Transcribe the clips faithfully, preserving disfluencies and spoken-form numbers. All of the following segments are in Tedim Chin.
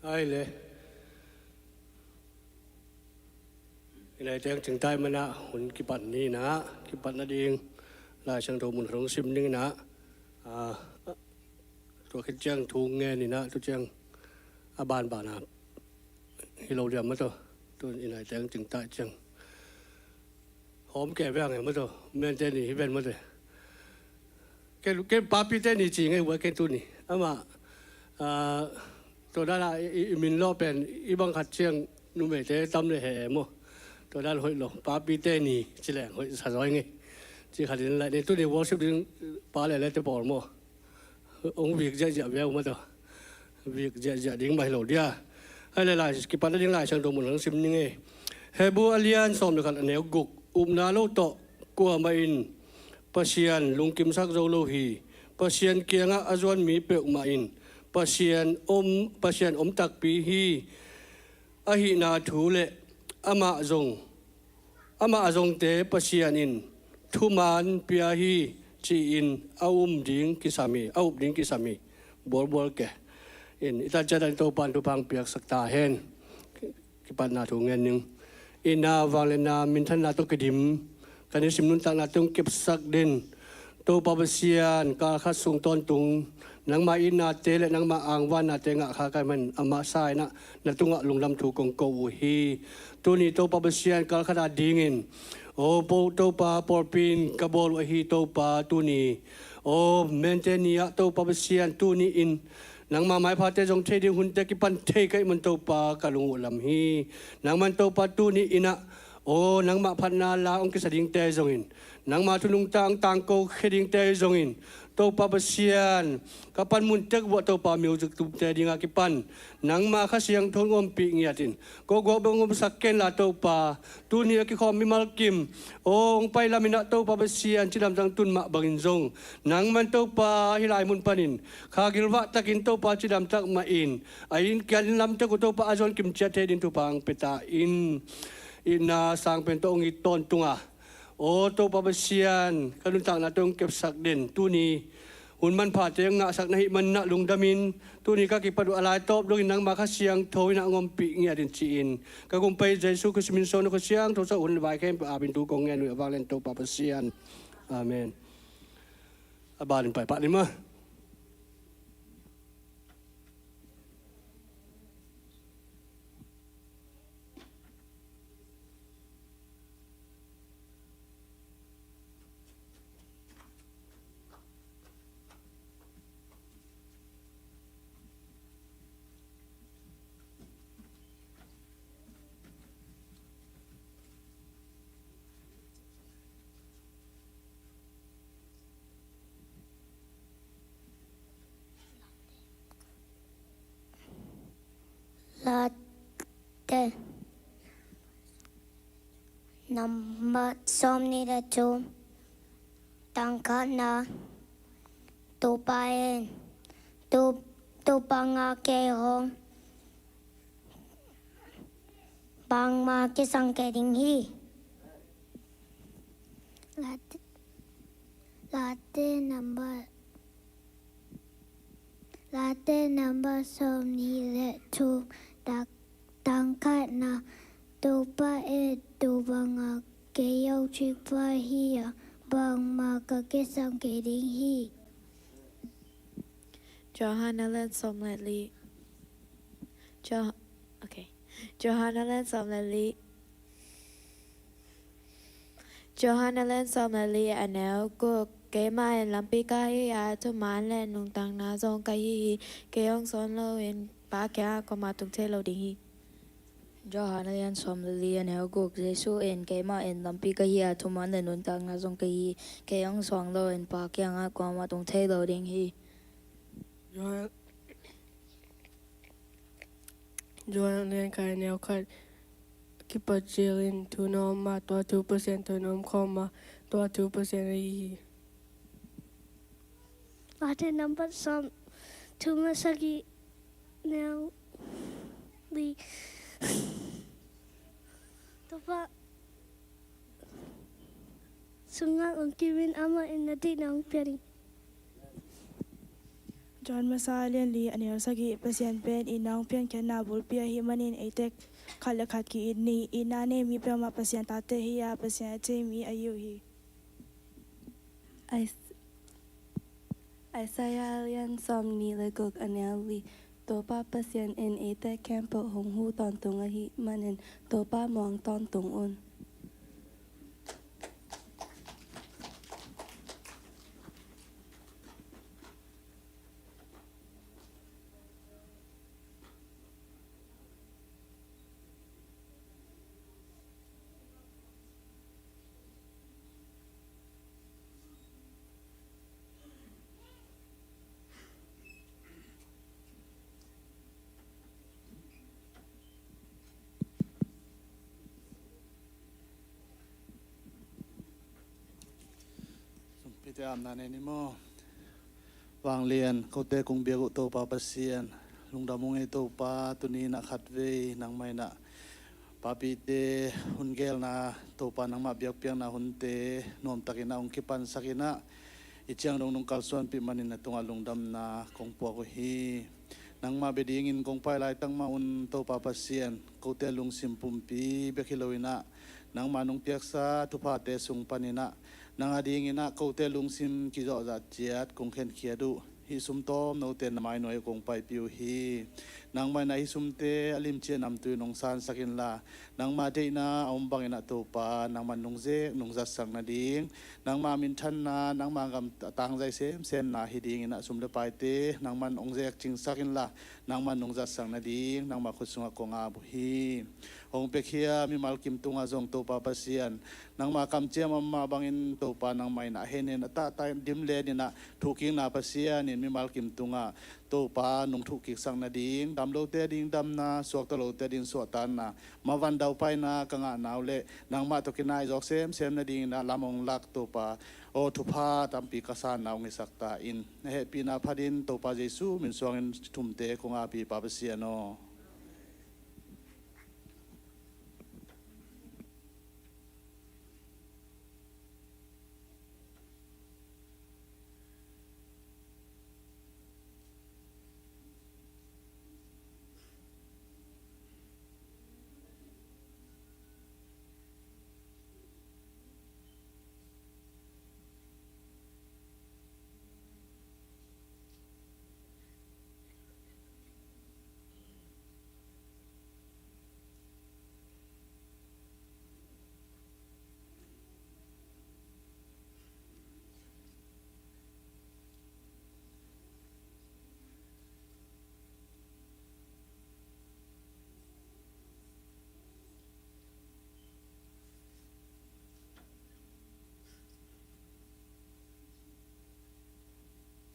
Ai le. I naiteng cingtai manah hun kipat ni inah, kipat nading Lai Siangtho mun khat hong sim ning inah. Ah, tua khit ciang thu ngen inah, tu ciang a banbanah hi lo liam mah tawh. Tu i naiteng cingtai ciang hawm kei veng e mah tawh, Mente ni hi ven mah tawh. Ken, ken Papite ni ci ngei uh a, ken tuni. Amah, ah, tua dan a i, i, i min lawh pen i bang khat ciang numeite tam le he e maw. Tua dan hoih lo, Papite ni ci leng hoih sa zaw ing ei. Ci khat in laih ni, tuni worship ding pa le lete pawl maw. Hong vik ziahziah ve uh mah tawh. Vik ziahziah ding mah hi lo dia. Ai le lai, kipat nading Lai Siangtho mun hong sim ning ei. Hebru a lian sawm le khat, a neu guk. Upna lo tawh kuamah in Pasian lungkimsak zo lo hi. Pasian kiangah a zuan mi peuhmah in Pasian om, Pasian om takpi hi. Ahihna thu le amah zong, amah a zongte Pasian in thuman pia hi, ci-in a um ding kisam hi, a up ding kisam hi. Bualbual ke in i tan ciat dan Topa in thupha hong piaksak ta hen. Kipatna thu ngen ning. Itna, vangliatna, minthanna tawh kidim, kan i sim nuntakna tawh hong kepsak den Topa Pasian, kalkhat sung tawntung nangma itnate le nangma angvannate ngahkha ka hih manin amah sa inah na tungah lungdam thu kong ko uh hi. Tuni Topa Pasian, kalkhat a dingin, aw, Topa, pawlpi in ka bawl uh ahi Topa tuni. Aw, Mente ni-ah Topa Pasian, tuni in nangma maiphate zong thei ding hunte kipan thei ka hih man Topa, ka lung uh lam hi. Nangman Topa tuni inah, aw, nangmah phatna la hong kisa dingte zongin, nangma thu nungta hong tangko khia dingte zongin, Topa Pasian, ka panmun tek vuah Topa, music tumte dinga kipan nangma Kha Siangtho hong ompih ngiatin, ko guak bek hong omsak kenla Topa, tuni a kikhawm mimal kim, aw, hong pai lam inah Topa Pasian, cidamtang tun mah bangin zong nangman Topa hih lai mun panin kha gilvah takin Topa cidamtak mah in, a inn kiang lamtek uh Topa a zuan kim ciat thei ding thupha hong pia ta in. Itna sang pen tawh hong it tawntung a, aw Topa Pasian, ka nuntakna tawh hong kepsak den tuni hun manphate hong ngahsak na hih manin ah lungdamin, tuni ka kipat uh a lai tawp dongin nangma Kha Siangtho inah hong ompih ngiatin ci-in, ka gumpa Jesu Khrist min suang na Kha Siangtho sawh hun le vai khempeuh apin thu kong ngen uh hi, a vanglian Topa Pasian. Amen. A banin paipah ni maw. Late nambat sawmnih le thum. Tangkatna. Topa in, To, Topa ngah kei hong, bangmah kisam kei ding hi. Late, Late nambat, Late nambat sawmnih le thum. Tang, tangkatna. Topa in, Topa ngah kei hong cih pa hi a, bangmah ka kisam kei ding hi. Johan a lian sawm le li. Jo, okay. Johan a lian sawm le li. Johan a lian sawm le li, a neu guk. Keimah in lampi ka hi a, thuman le nuntakna zong ka hi hi. Kei hong sawn loin Pa kiangah kuamah tung thei lo ding hi. Johan a lian sawm le li, a neu guk. Jesu in, keimah in lampi ka hi a, thuman le nuntakna zong ka hi hi. Kei hong sawn loin Pa kiangah kuamah tung thei lo ding hi. Johan, Johan a lian khat, a neu khat kipat cilin thu na om a, tua thu Pasian tawh na om khawm a, tua thu Pasian ahi hi. Late nambat sawm, thum le sagih, neu li. Topa sungah lungkimin, amah in na deihna hong pia ding. John Masa a lian li a neu sagih. Pasian pen itna hong piankhiatna bulpi ahih manin eite khat le khat ki-it ni. Itna nei mi peuhmah Pasian tate hi a, Pasian a cih mi ahi uh hi. Is-, Isaiah a lian sawmnih le guk a neu li. Topa Pasian in eite khempeuh hong huh tawntung ahih manin Topa muang tawntung un. Sungpite amna nei ni maw? Vanglian kote kong biak uh Topa Pasian, lungdam ung ei Topa, tuni in ah khatvei nangmah in ah papite hun gelna Topa nangmah biakpiakna hunte nuamtakin ah hong kipansakin ah i ciang dong nong kalsuanpih manin na tungah lungdamna kong puak uh hi. Nangmah bia dingin kong pai laitak mah un Topa Pasian, kote lungsim pumpi bek hi loin ah nangmah nong piaksa thuphate sung panin ah nang a dingin ah kote lungsim kizawhzah ciat kong khenkhiat uh. Hih sum tawm note na mainuai uh kong paipih uh hi. Nangmah in ah hih sumte a limci a namtui nong sansak inla, nangmah deihna a om bangin ah Topa nangmah nong zek nong zatsak nading, nangmah minthanna, nangmah gam a tangzai semsemna hi dingin ah sum le paite nangmah hong zek cingsak inla, nangmah nong zatsak nading nangmah khut sungah kong ap uh hi. Hong piakhia mimal kim tungah zong Topa Pasian, nangmah kamciam a om mah bangin Topa nangmah in ah henhen a tahtah dim lenin ah thuhkikna Pasian in mimal kim tungah Topa nong thuhkiksak nading, dam lote a ding damna, suakta lote a ding suahtakna, mavan daupaina ka ngahna uh leh nangmah tawh kinai zawk semsem nadingin ah lam hong lak Topa aw, thupha tampi ka sanna hong hisak ta in, na hehpihna phatin Topa Jesu min suangin thumte kong ap hi Pa Pasian aw.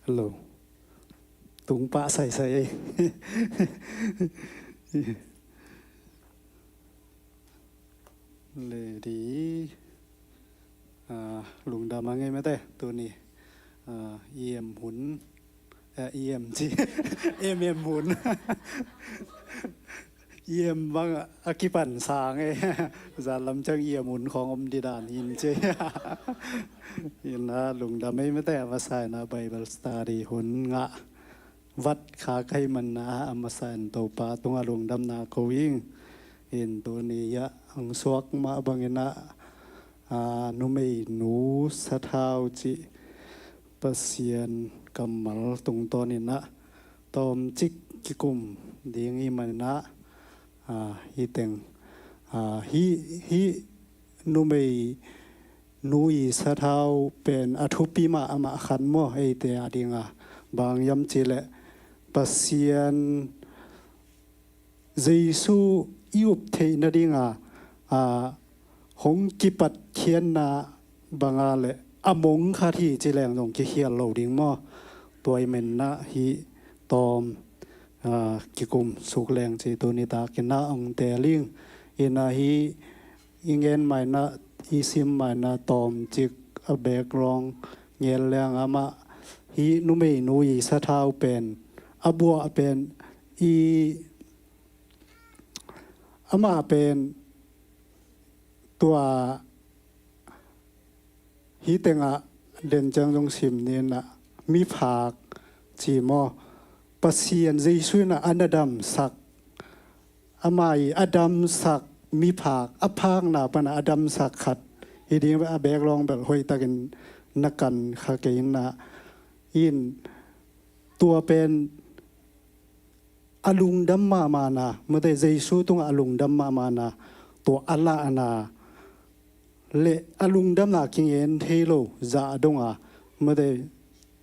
Hello. Tung pah saisai ei. Lady. Ah, lungdam a ngei mate tuni. Ah, E M hun. Eh, E M ci. M M hun. E M bang a kipan sang e. Zan lam ciang E M hun khong om di dan hin ci. Ina lungdam ei mate a masa ina Bible study hun ngah vat kha ka hih manin a masa in Topa tungah lungdamna ko ing. In tuni ah hong suak mah bangin ah, a, numeinu sathau cih Pasian kammal tungtawnin ah tawmcik kikum ding i hih manin ah, a, hih teng, a, hih, hih numei nu i sathau pen a thupi mah amah khat maw eite a ding a, bang hiam cih leh Pasian Jesu i up theih nading a, a, hong kipat khiatna bang a leh a mong khat hi ci leng zong kikhial lo ding maw? Tua ahih manin ah hih tawm, a, kikum suk leng ci tuni takin ah hong teel ing. Ina hih i gen mah in ah, i sim mah in ah tawmcik a background gen leng amah hih numeinu i sathau pen, a buah pen, i, amah pen tua hih tengah den ciang zong sim ni in ah miphak ci maw? Pasian Jesu in ah a na damsak, ama i a damsak miphak, a phakna pan ah a damsak khat hi ding a, background bel hoihtakin na kan kha kei in ah, in tua pen a lungdam mahmahna, mate, Jesu tungah a lungdam mahmahna, tua a lahna le a lungdamna kingen thei lo zah dong a, mate,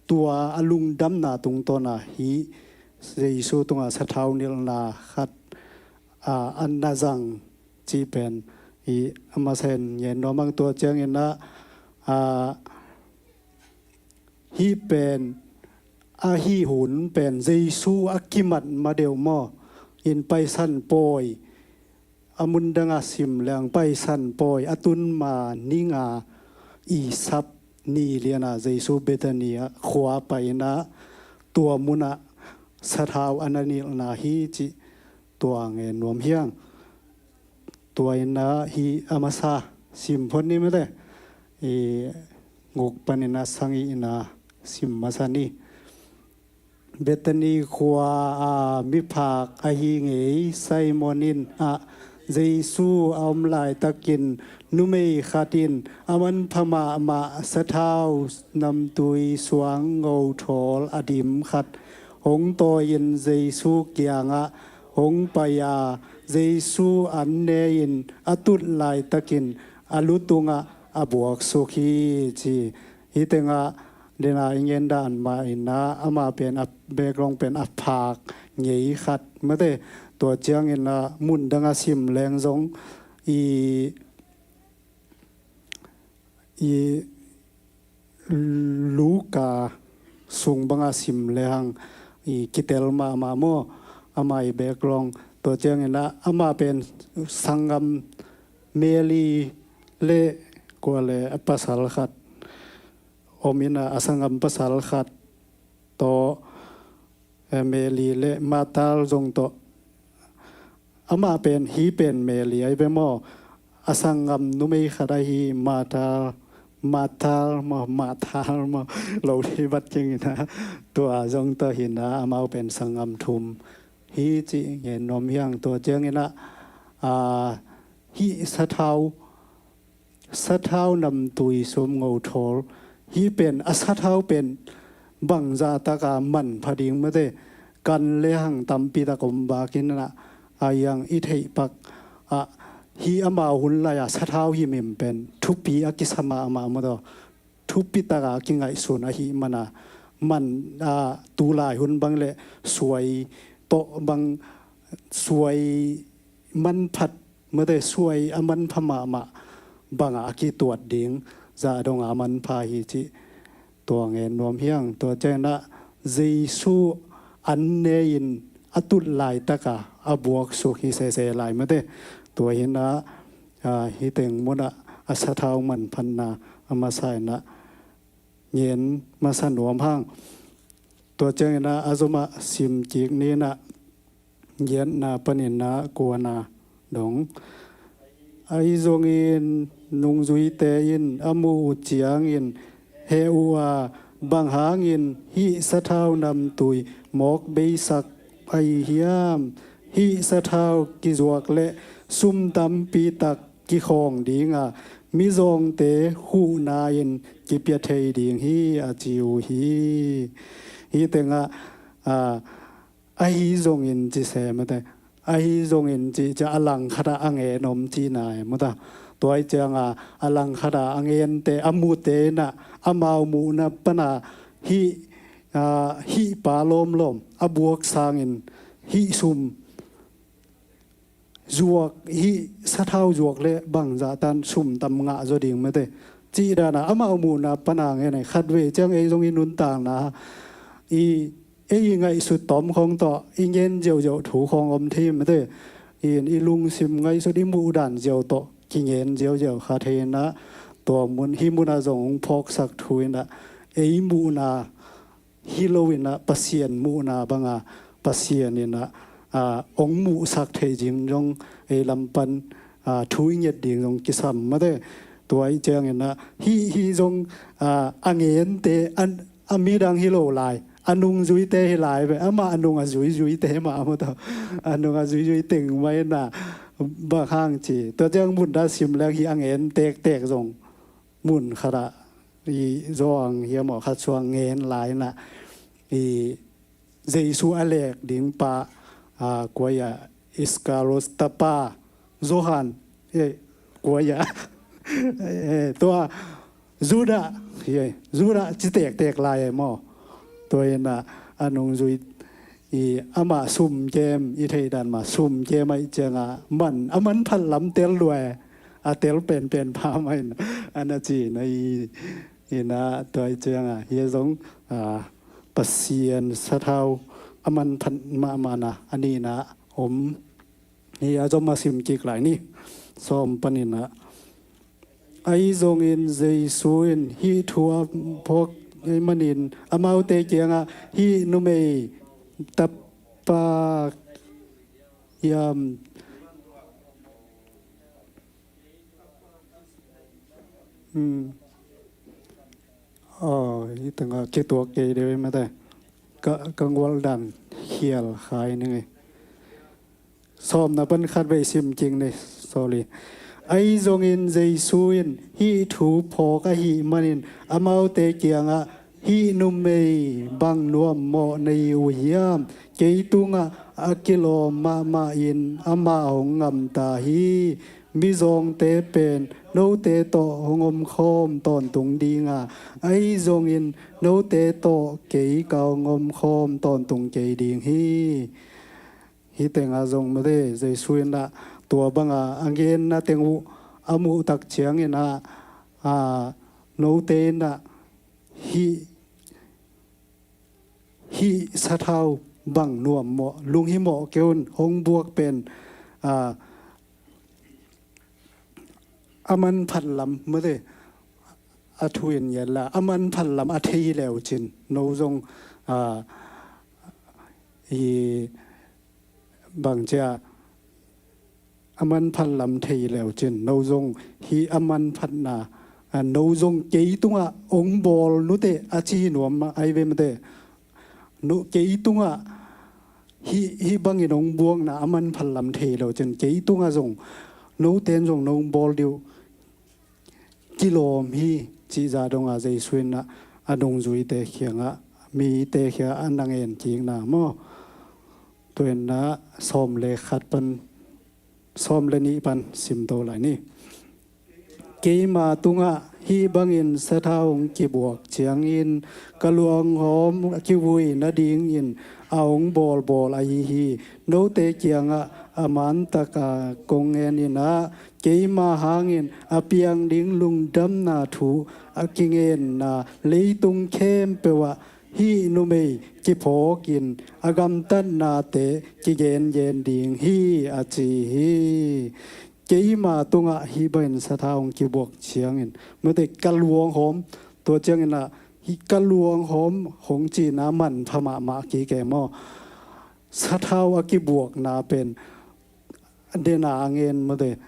tua a lungdamna tungtawn a hih Jesu tungah sathau nilhna khat a, a na zang cih pen hi a masa in ngen nuam ing. Tua ciangin ah, a, hih pen, a hih hun pen Jesu a kimat ma deuh maw, in Paisan pawi, a mun dang a sim leng Paisan pawi a tun ma ni nga i sap ni lian a Jesu Bethany ah khua pai in ah, tua mun ah sathau a na nilhna hi cih tua ngen nuam hi ing. Tua in ah hih a masa sim phot ni, mate, i guk panin ah sagih in ah sim masa ni. Bethany khua a miphak ahi ngei Simon in ah Jesu a om laitakin numei khat in a manpha mahmah sathau namtui suang ngothawl a dim khat hong tawi-in Jesu kiangah hong pai a, Jesu an ne-in a tut laitakin a lu tungah a buaksuk hi, ci. Hih tengah dena i ngen dan mah in ah ama pen a, background pen a phak ngei khat, mate, tua ciangin ah mun dang a sim leng zong i, i Luka sung bang a sim lehang i kitel mahmah maw, ama i background. Tua ciangin ah ama pen sanggam Mary le kua le a pasal khat om in ah, a sanggam pasal khat tawh, eh, Mary le Martha zong tawh. Amah pen, hih pen Mary ahi ve maw. A sanggam numei khat ahi Martha, Martha maw, Martha maw, lo thei vat keng in ah, tua zong tawh hi in ah, amau pen sanggam thum hi cih ngen nuam hi ing. Tua ciangin ah, a, hih sathau, sathau namtui sum ngothawl, hih pen, a sathau pen bangzah taka manpha ding mate, kan lehang tampi tak om bak in ah, a, i theih pak ah, hih amau hun lai-a sathau himhim pen thupi a kisa mahmah maw taw, thupi taka kingaihsun ahih man a, man, a, tulai hun bang le suai tawh bang, suai manphat mate, suai a manpha mahmah bangah a kituat ding zah dong a manpha hi cih tua ngen nuam hi ing. Tua ciangin ah Jesu an ne-in a tut laitaka a buaksuk hi sese lai mate. Tua hi in ah, a, hih teng mun ah a sathau manphatna a masa in ah ngen masa nuam hang. Tua ciangin ah a zomah sim kik ni in ah, giatna panin ah kuana dong. Ahi zongin nungzuite in a muh uh ciangin heh uh a, bang hangin hih sathau namtui mawk beisak ahi hiam? Hih sathau kizuak le sum tampi tak kikhawng ding a, mizawngte huhna in kipia thei ding hi, a ci uh hi. Hih tengah, a, ahi zongin ci se mate. Ahi zongin ci, ci a langkhat ah a ngen om cihna e mata. Tua hi cianga a langkhat ah a ngente, a mute in ah amau muhna pana hih, a, hih pa lawmlawm a buak sangin hih sum zuak, hih sathau zuak le bangzah tan sum tam ngah zaw ding mate. Cih dana amau muhna pana ngen e, khatvei ciang ei zong i nuntakna i, ei i ngaihsut tawm khawng tawh i ngen ziauziau thu khawng om thei mate. In i lungsim ngaihsut i muhdan ziau tawh kingen ziauziau kha thei in ah, tua mun hih munah zong hong phawksak thu in ah, ei muhna hi lo in ah Pasian muhna banga Pasian in ah, a, hong muhsak theih ding zong ei lam pan, a, thu i nget ding zong kisam mate. Tua hi ciangin ah hih, hih zong, a, a ngente a, a midang hi lo lai, a nungzuite hi lai ve, amah a nung a zuizuite mah a mu tawh, a nung a zuizui teng mah in ah, bang hang ci, tua ciang mun dah sim leng hi a ngen tektek zong mun khat ah i zawng hiam aw khat suang ngen lai in ah, i Jesu a lek ding pa, a, kua hi a, Iskariot tapa Johan, eh, kua hi a, eh, tua Judah, eh, Judah ci tektek lai e maw. Tua in ah, a nungzui i amah sumkem, i theih dan mah sumkem ahih ciangah man, a manphat lam tel lua e, a tel penpen pha mah in a na ci na i, in ah tua ahih ciangah hia zong, a, Pasian sathau a manphat mahmahna a nihna om hi a, zom a sim kik lai ni. Sawm panin ah, ahi zongin Jesu in hih thu a phawk ahih manin amaute kiangah hih numei tapa hiam, hmm, aw, hih tengah kituak kei deuh mate. Ka, ka ngual dan khial khai ning e. Sawmna pan khat vei sim king ni, sorry. Ahi zongin Jesu in hih thu phawk ahih manin amaute kiangah hih numei bang nuam mawh na hi uh hiam? Kei tungah a kilawm mahmah in amah hong ngamta hi. Mizawngte pen note tawh hong omkhawm tawntung ding a, ahi zongin note tawh kei ka hong omkhawm tawntung kei ding hi. Hih tengah zong mate, Jesu in ah tua banga a ngenna teng uh a muh tak ciangin ah, a, note in ah hih, hih sathau bang nuam mawh, lunghimawh kei un, hong buak pen, a, a manphat lam mate, a thu in yet la, a manphat lam a thei leu cin, no zong, a, i bang cia a manphat lam thei leu cin, no zong hih a manphatna, a, no zong kei tungah hong bawl nuteh a ci hi nuam mah ahi ve mate. No, kei tungah hih, hih bangin hong buakna a manphat lam thei leu cin, kei tungah zong note in zong nong bawl dih uh kilawm hi, cih zah dongah Jesu in ah a nungzuite kiangah, mite kiangah a na ngen kikna maw. Tua in ah sawm le khat pan, sawm le nih pan simto lai ni. Keima tungah hih bangin sathau hong kibuak ciangin ka luanghawm kivui nadingin a hong bawlbawl ahi hi. Note kiangah a mantaka kong ngen in ah, keima hangin a piang ding lungdamna thu a kingenna leitung khempeuh ah hih numei kiphawkin a gamtatnate kigengen ding hi, a ci hi. Keima tungah hih bangin sathau hong kibuak ciangin, mate, ka luanghawm, tua ciangin ah hih ka luanghawm hong cihna manpha mahmah kik e maw. Sathau a kibuakna pen dena a ngen mate,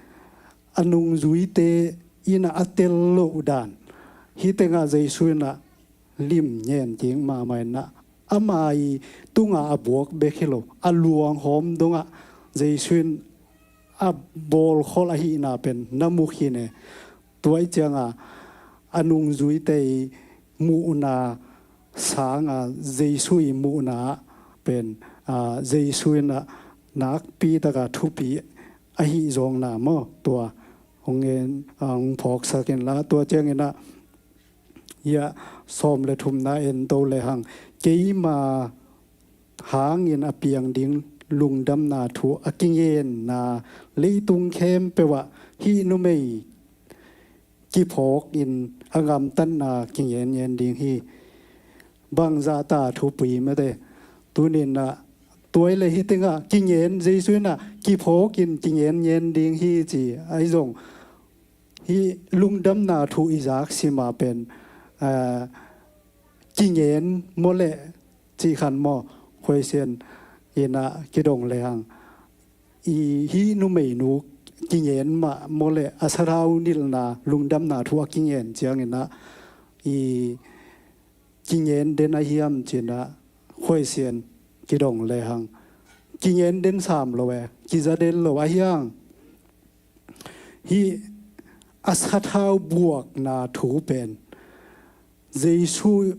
a nungzuite in ah a tel loh dan. Hih tengah Jesu in ah lim ngen kik mahmah in ah, ama i tungah a buak bek hi lo, a luanghawm dongah Jesu in a bawlkholh ahihna pen na mu khin e. Tua ahih ciangah a nungzuite i muhna sangah Jesu i muhna pen, a, Jesu in ah nakpi taka thupi ahi zawngna maw, tua hong ngen, a, hong phawksak inla, tua ciangin ah, hiah sawm le thumna en to lehang, keima hangin a piang ding lungdamna thu a kingenna leitung khempeuh ah hih numei kiphawkin a gamtatna kingen ngen ding hi. Bangzah ta thupui mate. Tuni in ah tua i le hih tengah kingen, Jesu in ah kiphawkin kingen ngen ding hi ci ahi zong, hih lungdamna thu i zak sima pen, aa, kingen maw leh cih khan maw, khuaisian in ah kidong lehang, i hih numeinu kingen mah maw leh a sathau nilhna lungdamna thu a kingen ciangin ah i kingen den a hiam ci-in ah, khuaisian kidong lehang kingen den sam lo e, kiza den lo ahi hang. Hih a sathau buakna thu pen Jesu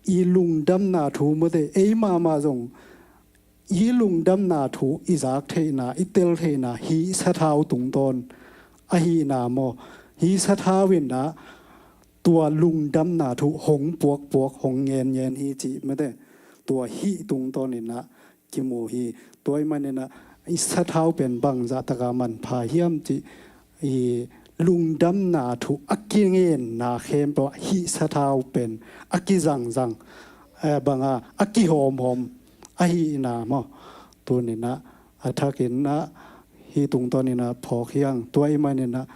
i lungdamna thu mate, ei mahmah zong i lungdamna thu i zak theihna, i tel theihna hih sathau tungtawn ahihna maw? Hih sathau in ah tua lungdamna thu hong puakpuak, hong ngenngen hi cih mate, tua hih tungtawn in ah kimu hi. Tua ahih manin ah i sathau pen bangzah taka manpha hiam cih, i lungdamna thu a kingenna khempeuh ah hih sathau pen a kizangzang, eh, banga a kihawmhawm ahihna maw? Tuni in ah a thakin ah hih tungtawn in ah phawk hi hang. Tua ahih manin ah,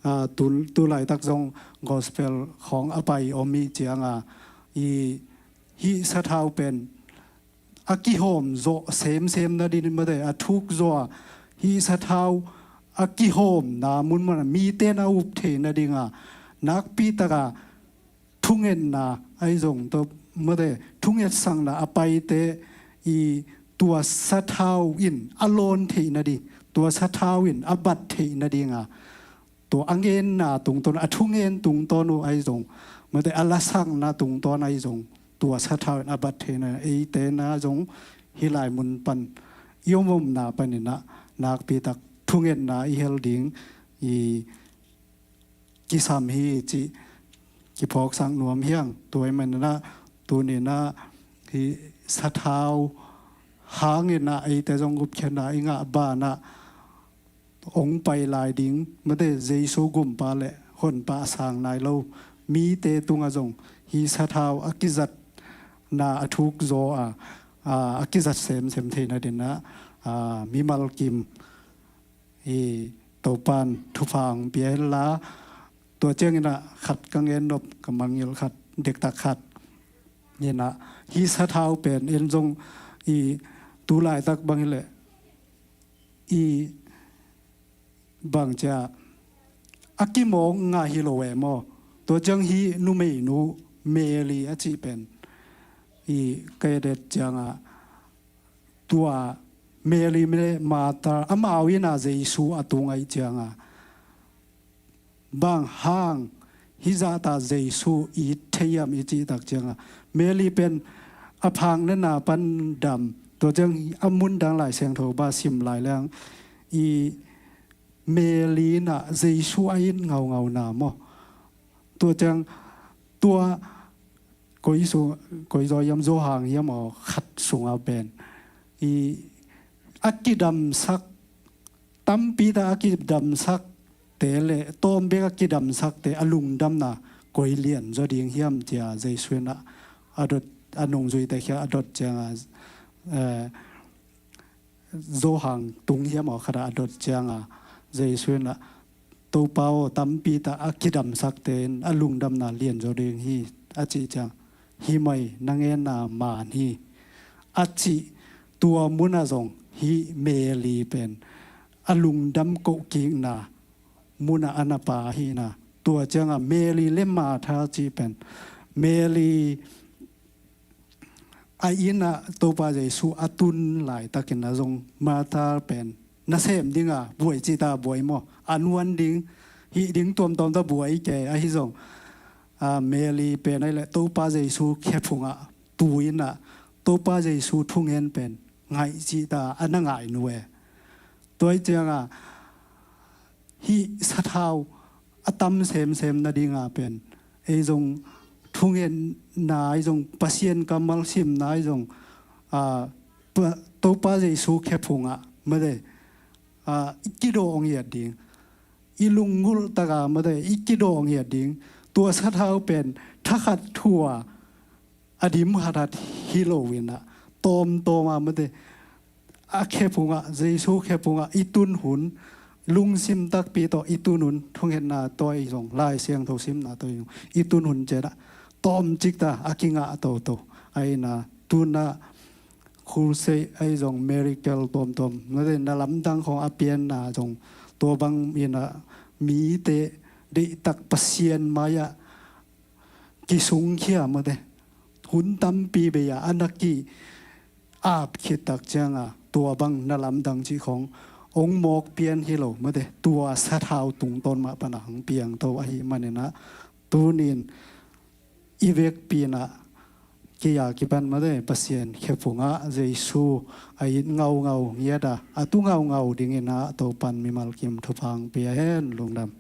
ah, tu, tu laitak zong gospel khawng a pai om hi cianga, i hih sathau pen a kihawm zawh semsem nading mate, a thuk zawh a, hih sathau a kihawmna munmun ah mite in a up theih nadinga, nakpi taka thungetna ahi zong tawh mate, thungetsakna a paite i tua sathau in a lawn theih nading, tua sathau in a bat theih nadinga, tua a ngenna tungtawn, a thungen tungtawn uh ahi zong mate, a lasakna tungtawn ahi zong, tua sathau in a bat theihna, eite in ah zong hih lai mun pan i om omna panin ah nakpi tak thungetna i hel ding i kisam hi cih kiphawksak nuam hi hang. Tua ahih manin ah tuni in ah hih sathau hangin ah eite zong gupkhiatna i ngah banah hong pai lai ding mate, Jesu gumpa le honpa a sang nai lo mite tungah zong hih sathau a kizatna a thuk zaw a, a, a kizat semsem theih nading ah, a, mimal kim hi. Topan thupha hong pia hen la. Tua ciangin ah khat ka ngen nop, ka mangngilh khat, dektak khat in ah, hih sathau pen en zong i tu laitak bang hileh i bang cia a kimawk ngah hi lo e maw? Tua ciang hih numeinu Mary a cih pen i ka et et cianga, tua Mary le Martha amau in ah Jesu a tu ngaih cianga, bang hang hih zahta Jesu i it thei hiam i cih tak cianga, Mary pen a phak nana pan dam. Tua ciang a mundang Lai Siangtho ba sim lai leng i Mary in ah Jesu a it ngaungauna maw? Tua ciang tua koi su, koi zaw hiam, Johan hiam aw, khat sunga pen i a kidamsak, tampi ta a kidamsakte le tawm bek a kidamsakte a lungdamna koi lian zaw ding hiam cia Jesu in ah a dot, a nungzuite khia a dot cianga, eh, Johan tung hiam aw khat ah a dot cianga Jesu in ah, Topa aw, tampi ta a kidamsakte in a lungdamna lian zaw ding hi a cih ciang, hi mai, na ngenna man hi a cih, tua munah zong hih Mary pen a lungdam kohkikna munah a na pa ahihna. Tua cianga Mary le Martha cih pen, Mary a inn ah Topa Jesu a tun laitakin ah zong Martha pen nasem dinga buai cihta buai maw, a nuan ding, hih ding tuamtuam ta buai kei ahi zong, a, Mary pen ahih leh Topa Jesu khephungah tu in ah Topa Jesu thungen pen ngaih cihta a na ngai nu e. Tua ih cianga hih sathau a tam semsem nadinga pen ei zong thungetna ih zong, Pasian kammal simna ih zong, a, Pa, Topa Jesu khephungah mate, a, i kidawh ngiat ding, i lunggulh taka mate i kidawh ngiat ding. Tua sathau pen thakhat thu-a a dim hathat hi lo in ah, tawmtawma mate, a khephungah, Jesu khephungah i tun hun, lungsim takpi tawh i tun hun, thungetna tawh i zong, Lai Siangtho simna tawh i zong i tun hun cianah tawmcikta a kingah toto. Ahi na, tunah crusade ahi zong, miracle tuamtuam, mate, na lamdang khawng a pianna zong, tua bang in ah mite deihtak Pasian mai-ah kisungkhia mate, hun tampi bei-a a na ki-ap khit tak cianga tua bang na lamdang cih khawng hong mawk pian hi lo mate, tua sathau tungtawn mah pana hong piangto ahih maninah tunin i vekpi inah kei a kipan mate Pasian khephungah Jesu a it ngaungau ngiata a tu ngaungau dinginah Topan mimal kim thupha hong pia hen. Lungdam.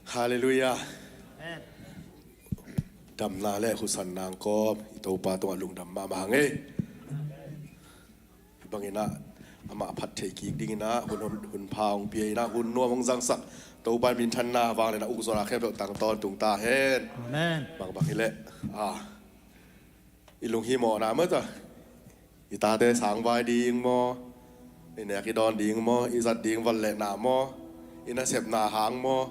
Halleluiah. Amen. Damna le husanna hong kawm i Topa tungah lungdam mahmah hang ei. Hih banginah amah phat thei kik dinginah hun, hun, hun pha hong pia inah hun nuam hong zangsak Topa in minthanna vang lenah ukzawla khempeuh tang tawntung ta hen. Amen. Bangbang hileh a i lunghimawhna mata i tate sangvai ding maw, i nek i dawn ding maw, i zat ding van le na maw, i nasepna hang maw,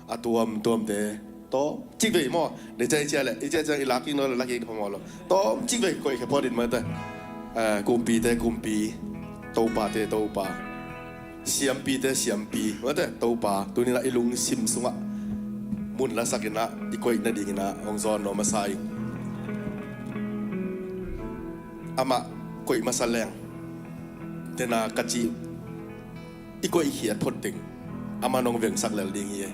a tuamtuamte tawmcik vei maw, ni ciai cia le i ciai ciang i lak kik nawn le lak kik phamawh lo, tawmcik vei koihkhia phot in mate. Eh, kumpite kumpi, topate topa, siampite siampi mate Topa tuninah i lungsim sungah mun lasakinah i koih nadinginah hong zawn nuam masa ing. Amah koih masa leng tena ka cih i koihkhiat phot ding amah nong vengsak lel ding hi ei.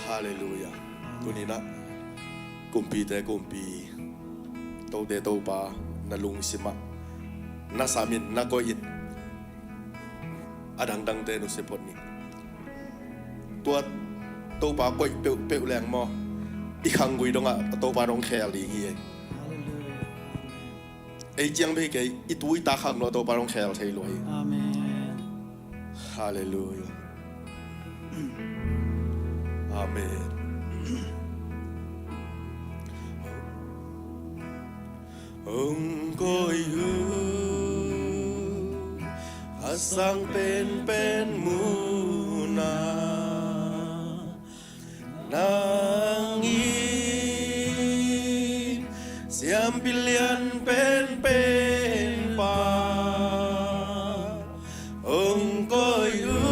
Halleluiah. Tuninah kumpite kumpi, tote topa, na lungsimah na samin na koihin a dangdangte nusia phot ni. Tua Topa koih peuhpeuh leng maw, i khanggui dongah Topa dong khel ding hi ei. Ei ciang bei kei, i tu i ta khang lo Topa dong khel thei lo hi. Amen. Halleluiah. Amen. Hong koi uh a sang penpen muna, nang in siampi lian penpen pa hong koi uh,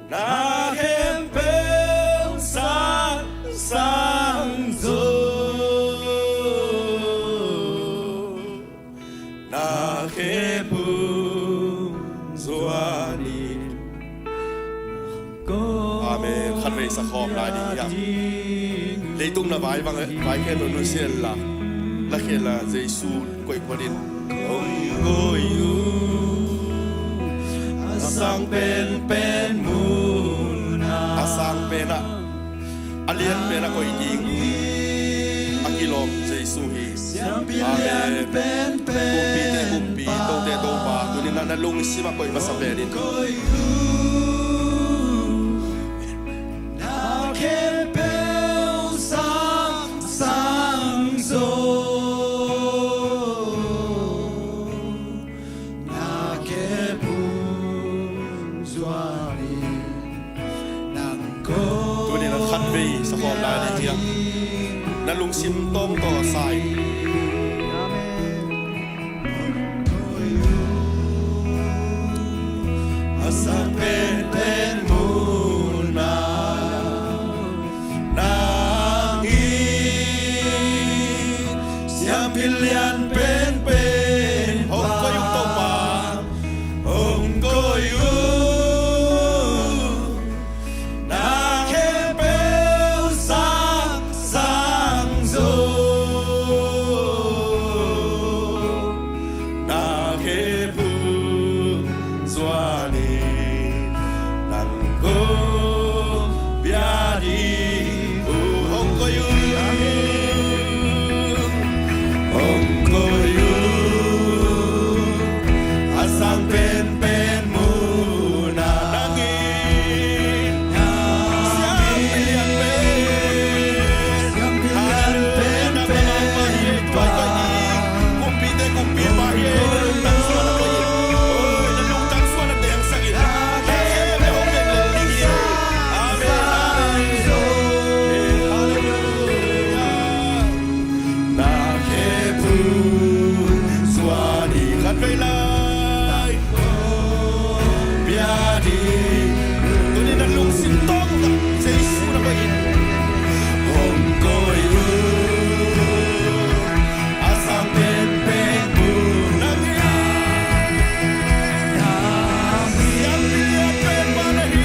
na khempeuh sang sang zo. Na khempeuh zuanin. Amen. Khatvei sakhawm lai ding hiam? Leitung na vai vang vai khen lo nusia la. La khen la Jesu koih phonin. Hong koi uh a sang penpen muna. A sang penah a lian penah koih ding a kilawm Jesu hi. Amen. Kumpite kumpi, tote topa, tunin na lungsimah koih masa penin. Tunin a khatvei sakhawm lai ni hiam? Na lungsim tawng tawh sai. A sang penpen muna nang in Lian penpen hong koih uh Topa, hong koih uh. Na khempeuh sang sang zo, na khempeuh zuan in nang ko pia ding uh. Hong koih uh, hong koih uh, a sang penpen mun ah nang in. Siampi lian pen, siampi lian penpen. Kumpi te kumpi pa hi e, na lungtang suan a koih in. Oi, na lungtang suan a teng sang in. Na khempeuh hong beng lel ding hi. Amen. Halleluia. Na khempeuh zuan in khat vei lai. Pia ding. Tuni na lungsim tawh Jesu na koih in. Hong koih uh, a sang penpen mun ah nang in. Siampi lian penpa na hi.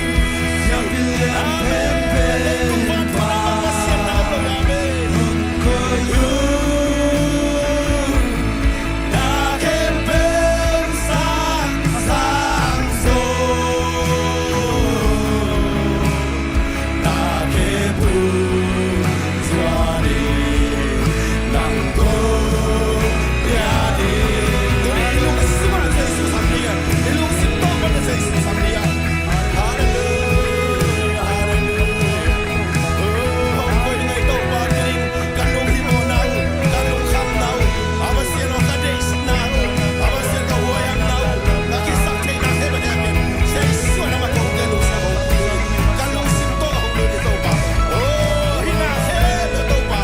Siampi lian penpen pa. Amen. Hong koih uh, na khempeuh sang sang zo, na khempeuh zuan in nang ko pia ding. Tuni i lungsim ah Jesu sam ding a, i lungsim tawh pan Jesu sam ding a. Halleluia, halleluia. Oh, hong koih ding a i Topa, tuni ka lunghimawhna uh, ka lungkhamna uh, a Pasian aw, ka deihsakna uh, a Pasian ka huaihamna uh, ka kisaktheihna khempeuh, Jesu nangmah kong tel uh, ka lungsim tawh hong lut hi Topa. Oh, hihna khempeuh Topa,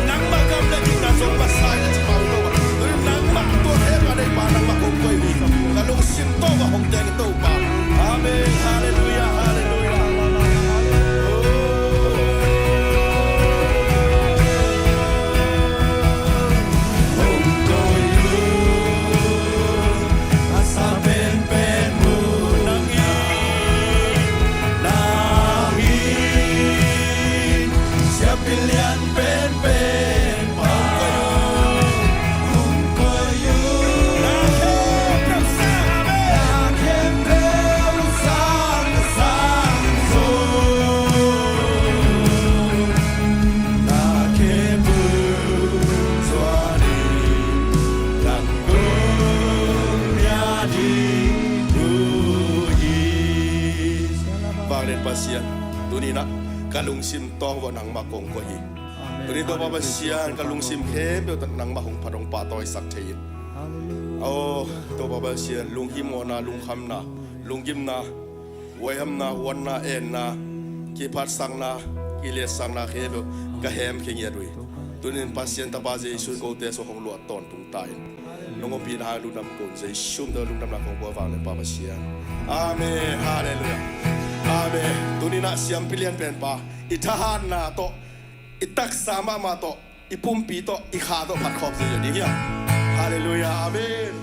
nangmah gam le gimna zong masa in na ci mah uh Topa. Tuni nangmah tua khempeuh a deipa nangmah kong koih uh hi. Ka lungsim tawh hong teng hi Topa. Amen. Halleluia, halleluia. Vanglian Pasian, tuni-in ah ka lungsim tawh nangmah kong koih hi. Amen. Tuni Topa Pasian, ka lungsim khempeuh tawh nangmah hong phat hong pahtawisak thei in. Halleluia. Aw Topa Pasian, lunghimawhna, lungkhamna, lunggimna, huaihamna, huatna, enna, kiphatsakna, kiletsakna khempeuh ka hemkhia ngiat uh hi. Tuni-in Pasian Tapa Jesu in kote sung hong luah tawntung ta in. Nong ompihna hang lungdam ko in, Jesu min tawh lungdamna kong ko a, vanglian Pa Pasian. Amen. Halleluia. Amen. Tuni-in ah siampi lianpen pa, i thahatna tawh, i taksa mahmah tawh, i pumpi tawh, i kha tawh phatkhawm zia ding hi a. Halleluia. Amen.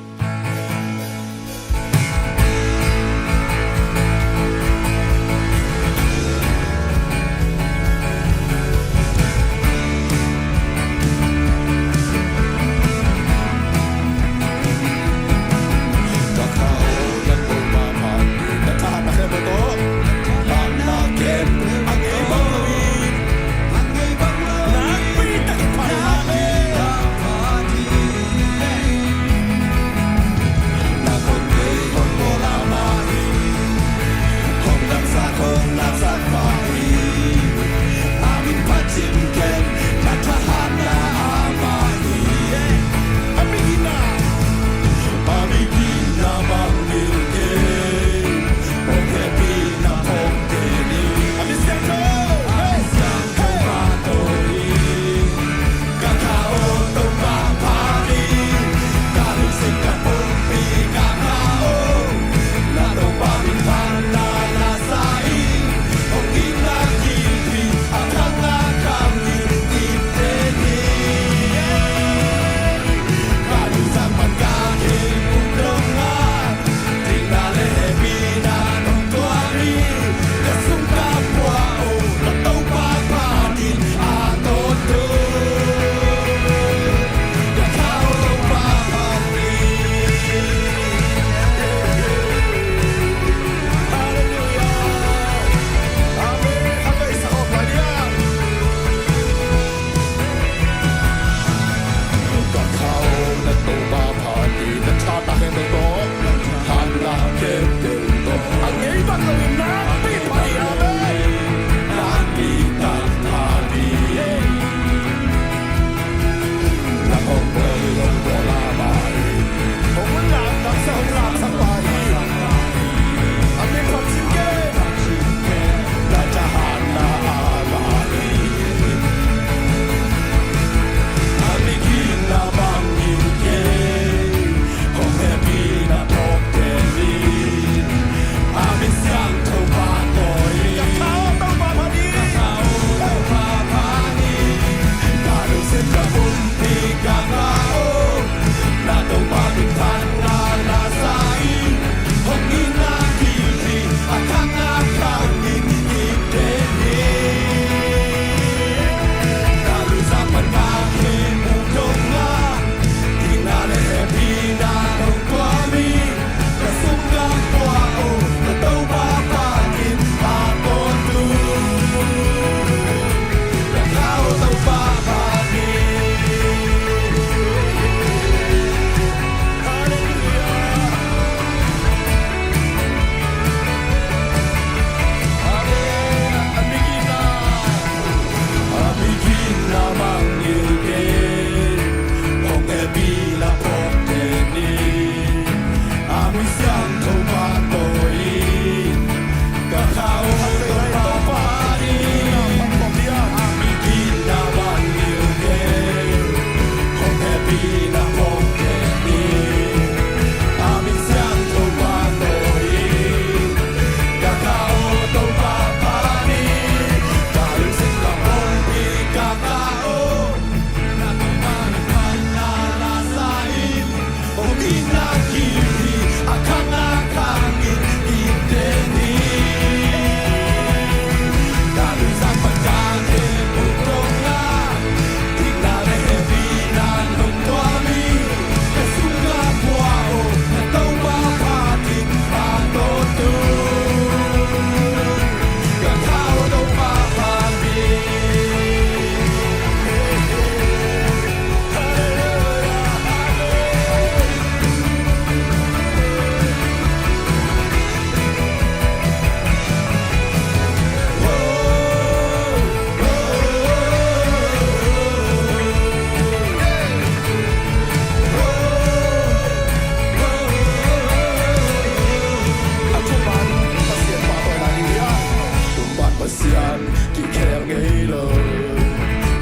lo,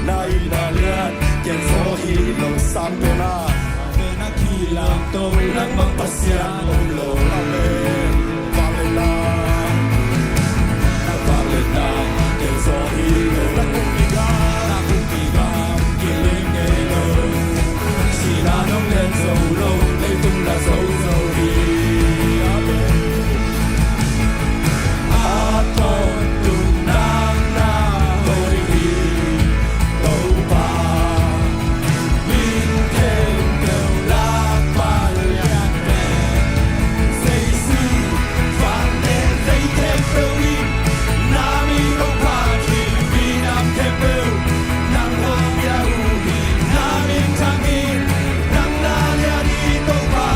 na it na lian kian zaw hi lo, sang pen a, pen a kilamto, nang bang Pasian om lo. Amen. Vangliatna, na vangliatna kian zaw hi lo, na kumpi gam, na kumpi gam kiling ngei lo. Sihna nong len zo lo, leitung na zo zo hi. Amen. A tawntung nang na hoih hi, Topa. Min khempeuh lak Palian pen Jesu, vanglian lei khempeuh in na min hong phat hi. Minam khempeuh nang hong pia uh hi. Na min thang hi, nang na lian hi Topa.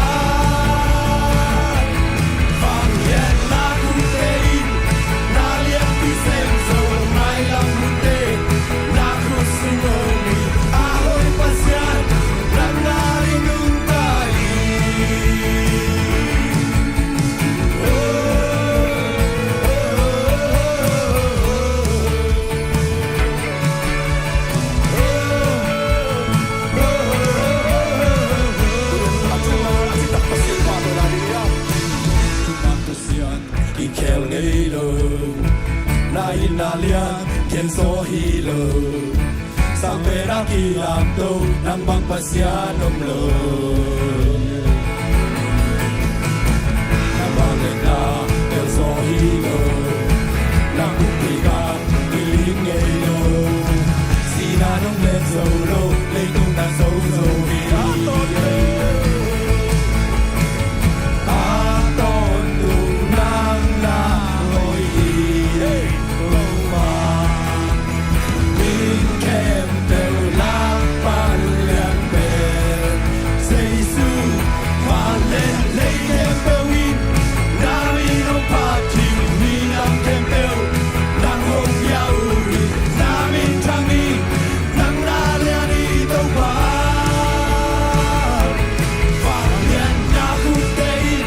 Vangliatna khute in na lianpi sem zo, mailam khute na khut sung om hi. A hoih Pasian, nang na i nungta hi. Pasian i khel ngei lo, na it na lian kian zaw hi lo. Sang pen a kilamto, nang bang Pasian om lo. Na vangliatna kian zaw hi lo, na kumpi gam kiling ngei lo. Sihna nong len zo lo, leitung na zo zo hi. A tawntung nang na hoih hi, Topa. Min khempeuh lak Palian pen Jesu, vanglian lei khempeuh in na min hong phat hi. Minam khempeuh nang hong pia uh hi. Na min thang hi, nang na lian hi Topa. Vangliatna khute in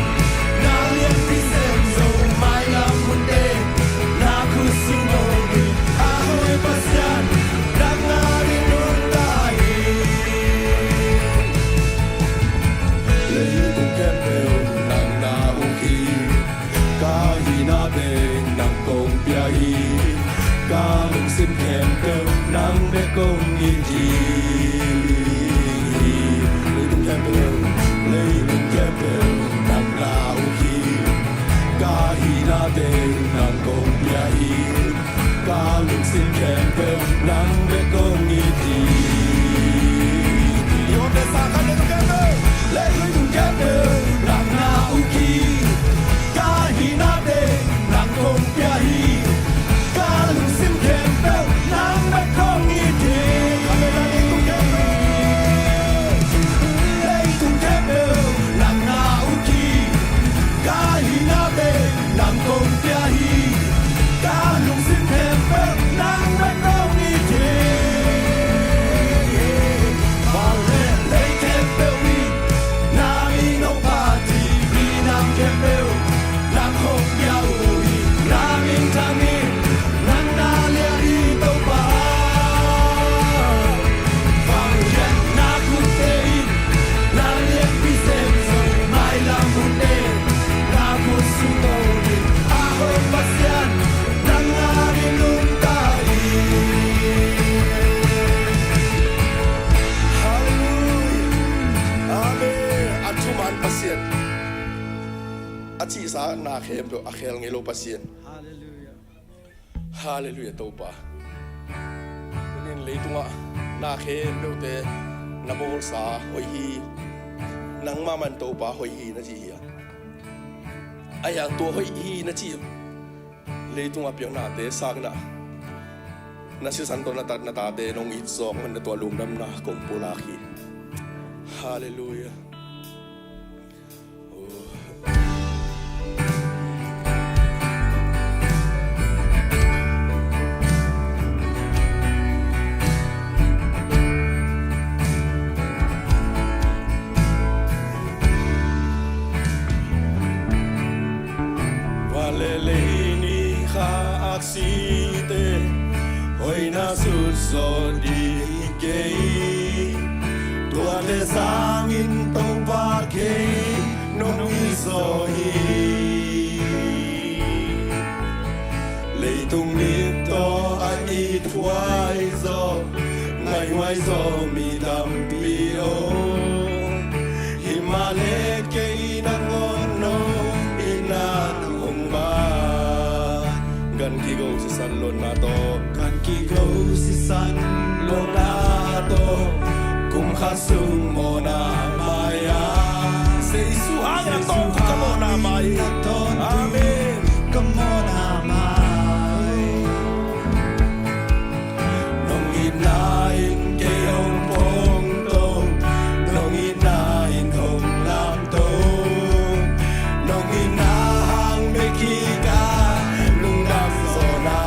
na lianpi sem zo, mailam khute na khut sung om hi. A hoih Pasian, nang na i nungta hi. Leitung khempeuh nang na uk hi. Ka hihna teng nang kong pia hi. Ka lungsim khempeuh nang bek kong it hi. Leitung khempeuh, leitung khempeuh nang na uk hi. Ka hihna teng nang kong pia hi. Ka lungsim khempeuh nang bek kong it hi. Leitung khempeuh, leitung khempeuh nang na uk hi. Ka hihna teng nang kong pia hi. Ka lungsim khempeuh nang bek kong it hi. Leitung khempeuh nang na uk hi. Ka hihna teng nang kong pia hi. Ka lungsim khempeuh nang bek kong it hi. Vanglian lei khempeuh in na min hong phat hi. Minam khempeuh nang hong pia uh hi. Na min thang hi, nang na lian hi Topa. Vangliatna khute in na lianpi sem zo, mailam khute na khut sung om hi. A hoih Pasian, nang na i nungta hi. Halleluiah. Amen. A thuman Pasian, a cihsa na khempeuh a khel ngei lo Pasian. Halleluiah. Halleluiah Topa. Tunin leitungah na khempeuhte na bawlsa hoih hi. Nangmah man Topa hoih hi na ci hi a. Ahi hang tua hoih hi na cih leitungah piaknate sangin ah na sisan tawh na tat na tate nong it zawk man na tua lungdamna kong pulak hi. Halleluiah. Van le lei nih kha aksite, hoihna Na sut zawh ding kei, tuate sangin Topa kei nong it zawh hi. Leitung mit tawh a ithuai zawh, ngaihhuai zawh mi tampi om. Himahleh kei nangawn nong itna hong ban. Gan kigo sisan lotna tawh, gan kigo sisan lotna tawh, kum khat sung mawhna mai-a, Jesu hangin a tawntung ka mawhna mai. Amen. Ka mawhna mai. Nong itna in kei hong phongto, nong itna in hong lamto, nong itna hang bek hi ka lungdam zawhna.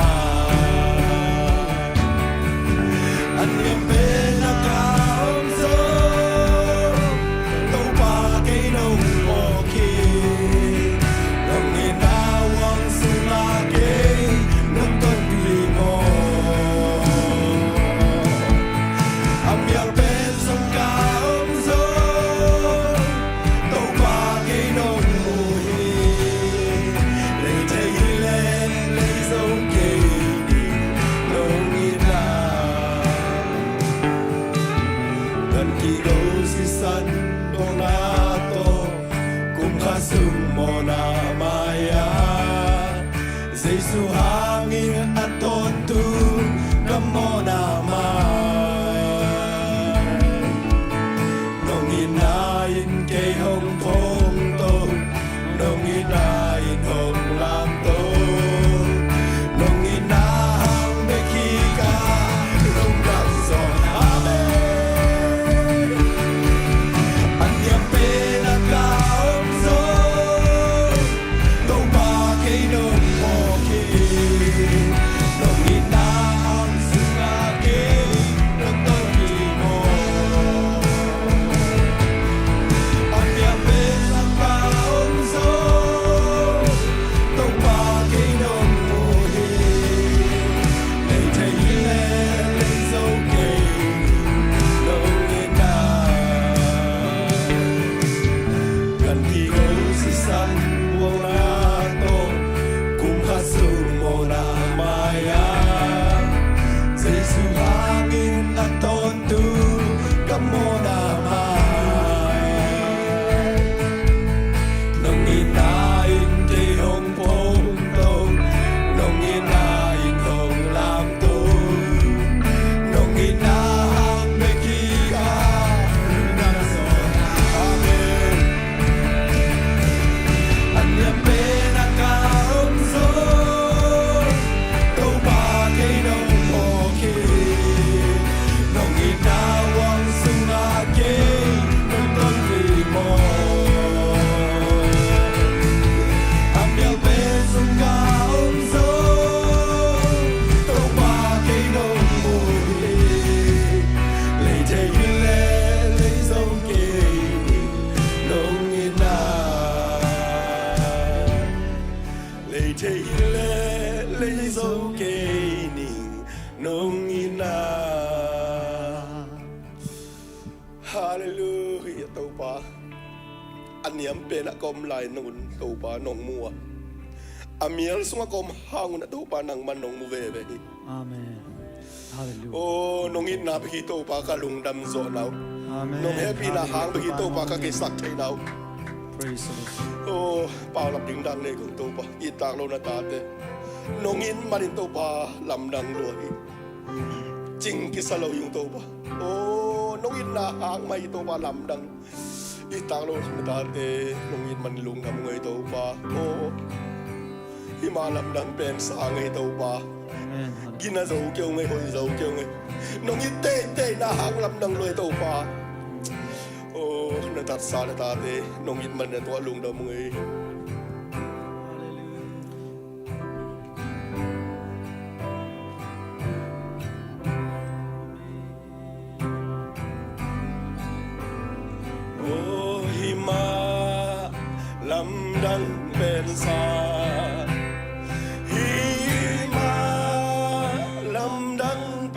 A niam pen a ka om zaw, Topa kei nong phawk hi. Nong itna huang sungah kei nong tonpih mawk. A mial pen sung ka om zaw, Topa kei nong mu hi. Lei thei hi leh lei zo kei ding nong itna. Gan kigo sisan lotna tawh, kum khat sung mawhna mai-a, Jesu hangin a tawntung ka mawhna mai. Nong itna in kei hong phongto, nong itna in hong lamto, nong itna hang bek hi ka lungdam zawhna. Amen. A niam pen a ka om zaw, Topa kei nong phawk hi. Nong itna huang sungah kei nong tonpih mawk. A mial pen sung ka om zaw, Topa kei nong mu hi. Lei thei hi leh lei zo kei nong itna. Gan kigo sisan lotna tawh, kum khat sung mawhna mai-a, Jesu hangin a tawntung ka mawhna mai. Nong itna in kei hong phongto, nong itna in hong lamto, nong itna hang bek hi ka lungdam zawhna. Amen. A niam pen a ka om zaw, Topa kei nong phawk hi. Nong itna huang sungah kei nong tonpih mawk. A mial pen sung ka om zaw, Topa kei nong mu hi. Lei thei hi leh lei zo kei nong itna. Lei thei hi leh lei zo kei ning nong itna. Halleluiah, Topa. A niam pen a ka om lai nung un Topa nong mu a, a mial sungah ka om hang un a Topa nangman nong mu veve hi. Amen. Halleluiah. Oh, nong itna bek hi Topa ka lungdam zawhna uh. Amen. Nong hehpihna hang bek hi Topa ka kisap theihna uh. Praise the Lord. Oh, paulap ding dang nei kong Topa, i tak lo na tate. Nong it manin Topa lamdang lua hi. Cing kisa lo hi ung Topa. Oh, nong itna hang mah hi Topa lamdang. I tak lo na tate, nong it man lungdam ngei Topa. Oh, hima lamdang pen sa ngei Topa. Amen. Gina zo keu ngei, hoi zo keu ngei. Nong it teitei na hang lamdang lo hi Topa. Oh, na tatsa na tate, nong it man na tua lungdam ngei. Oh, hima lamdang pensa, hima lamdang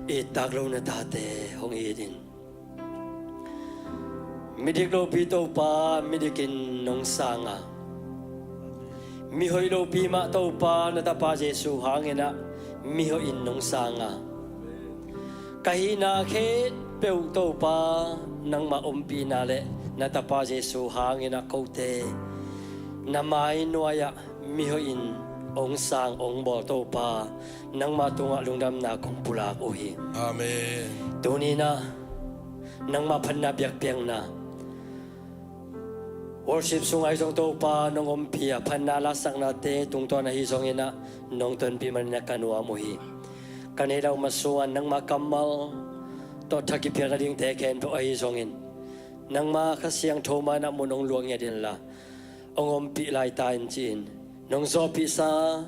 I taklo na tate hong it in. Midik lopi Topa midikin nong sang a, mihoih lopi mah Topa na tapa Jesu hangin ah mihoih in nong sang a, ka hihna khempeuh Topa nangmah ompihna le na tapa Jesu hangin ah kote na mai nuai-ah mihoih in hong sang hong bawl Topa, nangmah tungah lungdamna kong pulak uh hi. Amen. Tuni-in ah nangmah phatna biakpiakna worship sungah ahi zong Topa nong ompih a, phatna lasaknate tungtawn ahi zongin ah nong tonpih manin ah ka nuam uh hi. Ka neih loh mah sungah nangmah kammal tawh tha kipiakna dingte khempeuh ahi zongin nangmah Kha Siangtho mah in ah mun hong luah ngiat inla hong ompih lai ta in ci-in nong zawhpihsa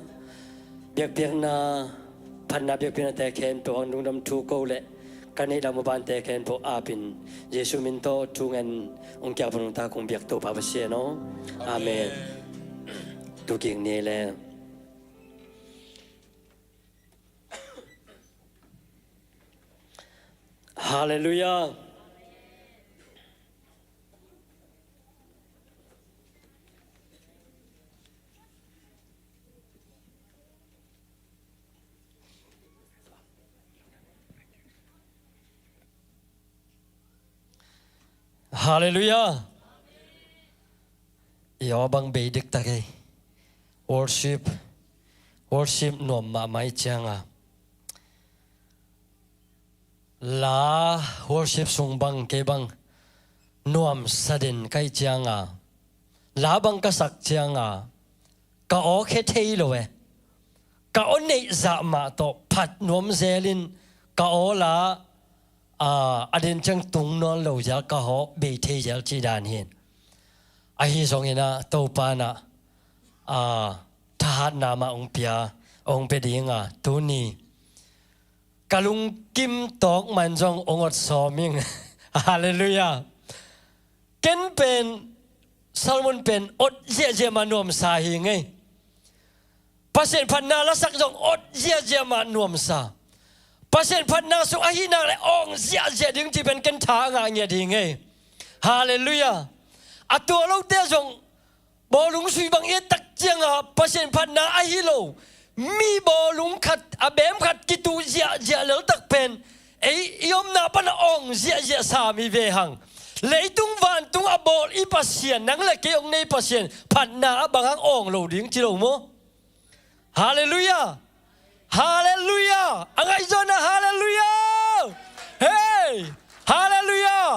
biakpiakna, phatna biakpiaknate khempeuh hang lungdam thu ko le ka neih loh mah bante khempeuh apin Jesu min tawh thu ngen hong kiap hun ta kong biak Topa Pasian aw. Amen. Amen. Tu kik ni le. Halleluiah. Halleluiah. Yo bang bei diktak ei. Worship, worship nuam mahmah i cianga la worship sung bang kei bang nuamsa den ka hih cianga, la bang ka sak cianga ka aw khia thei lo e. Ka aw neih zah mah tawh phat nuam zelin ka aw la, aa, a den ciang tung nawn lo zel, ka aw bei thei zel cih dan hi. Ahi zongin ah Topa in ah, aa, thahatna mah hong pia, hong pia dinga tuni ka lungkim tawk man zong hong ot sawm ing. Halleluiah. Ken pen, Solomon pen ot ziahziah mah nuamsa hi ngei. Pasian phatna lasak zong ot ziahziah mah nuamsa. Pasian phatna sung ahi nak le awng ziahziah ding cih pen ken tha a ngah ngiat hi ngei. Halleluiah. A tua lote zong bawlung sui bang i et tak cianga Pasian phatna ahi lo mi bawlung khat, a beem khat kituh ziahziah lel tak pen ei i omna pan a awng ziahziah sa mi ve hang. Leitung vantung a bawl i Pasian, nang le kei hong nei Pasian phatna ah bang hang awng lo ding ci lo maw? Halleluiah. Halleluiah. A ngaihzawna halleluiah. Hei. Halleluiah.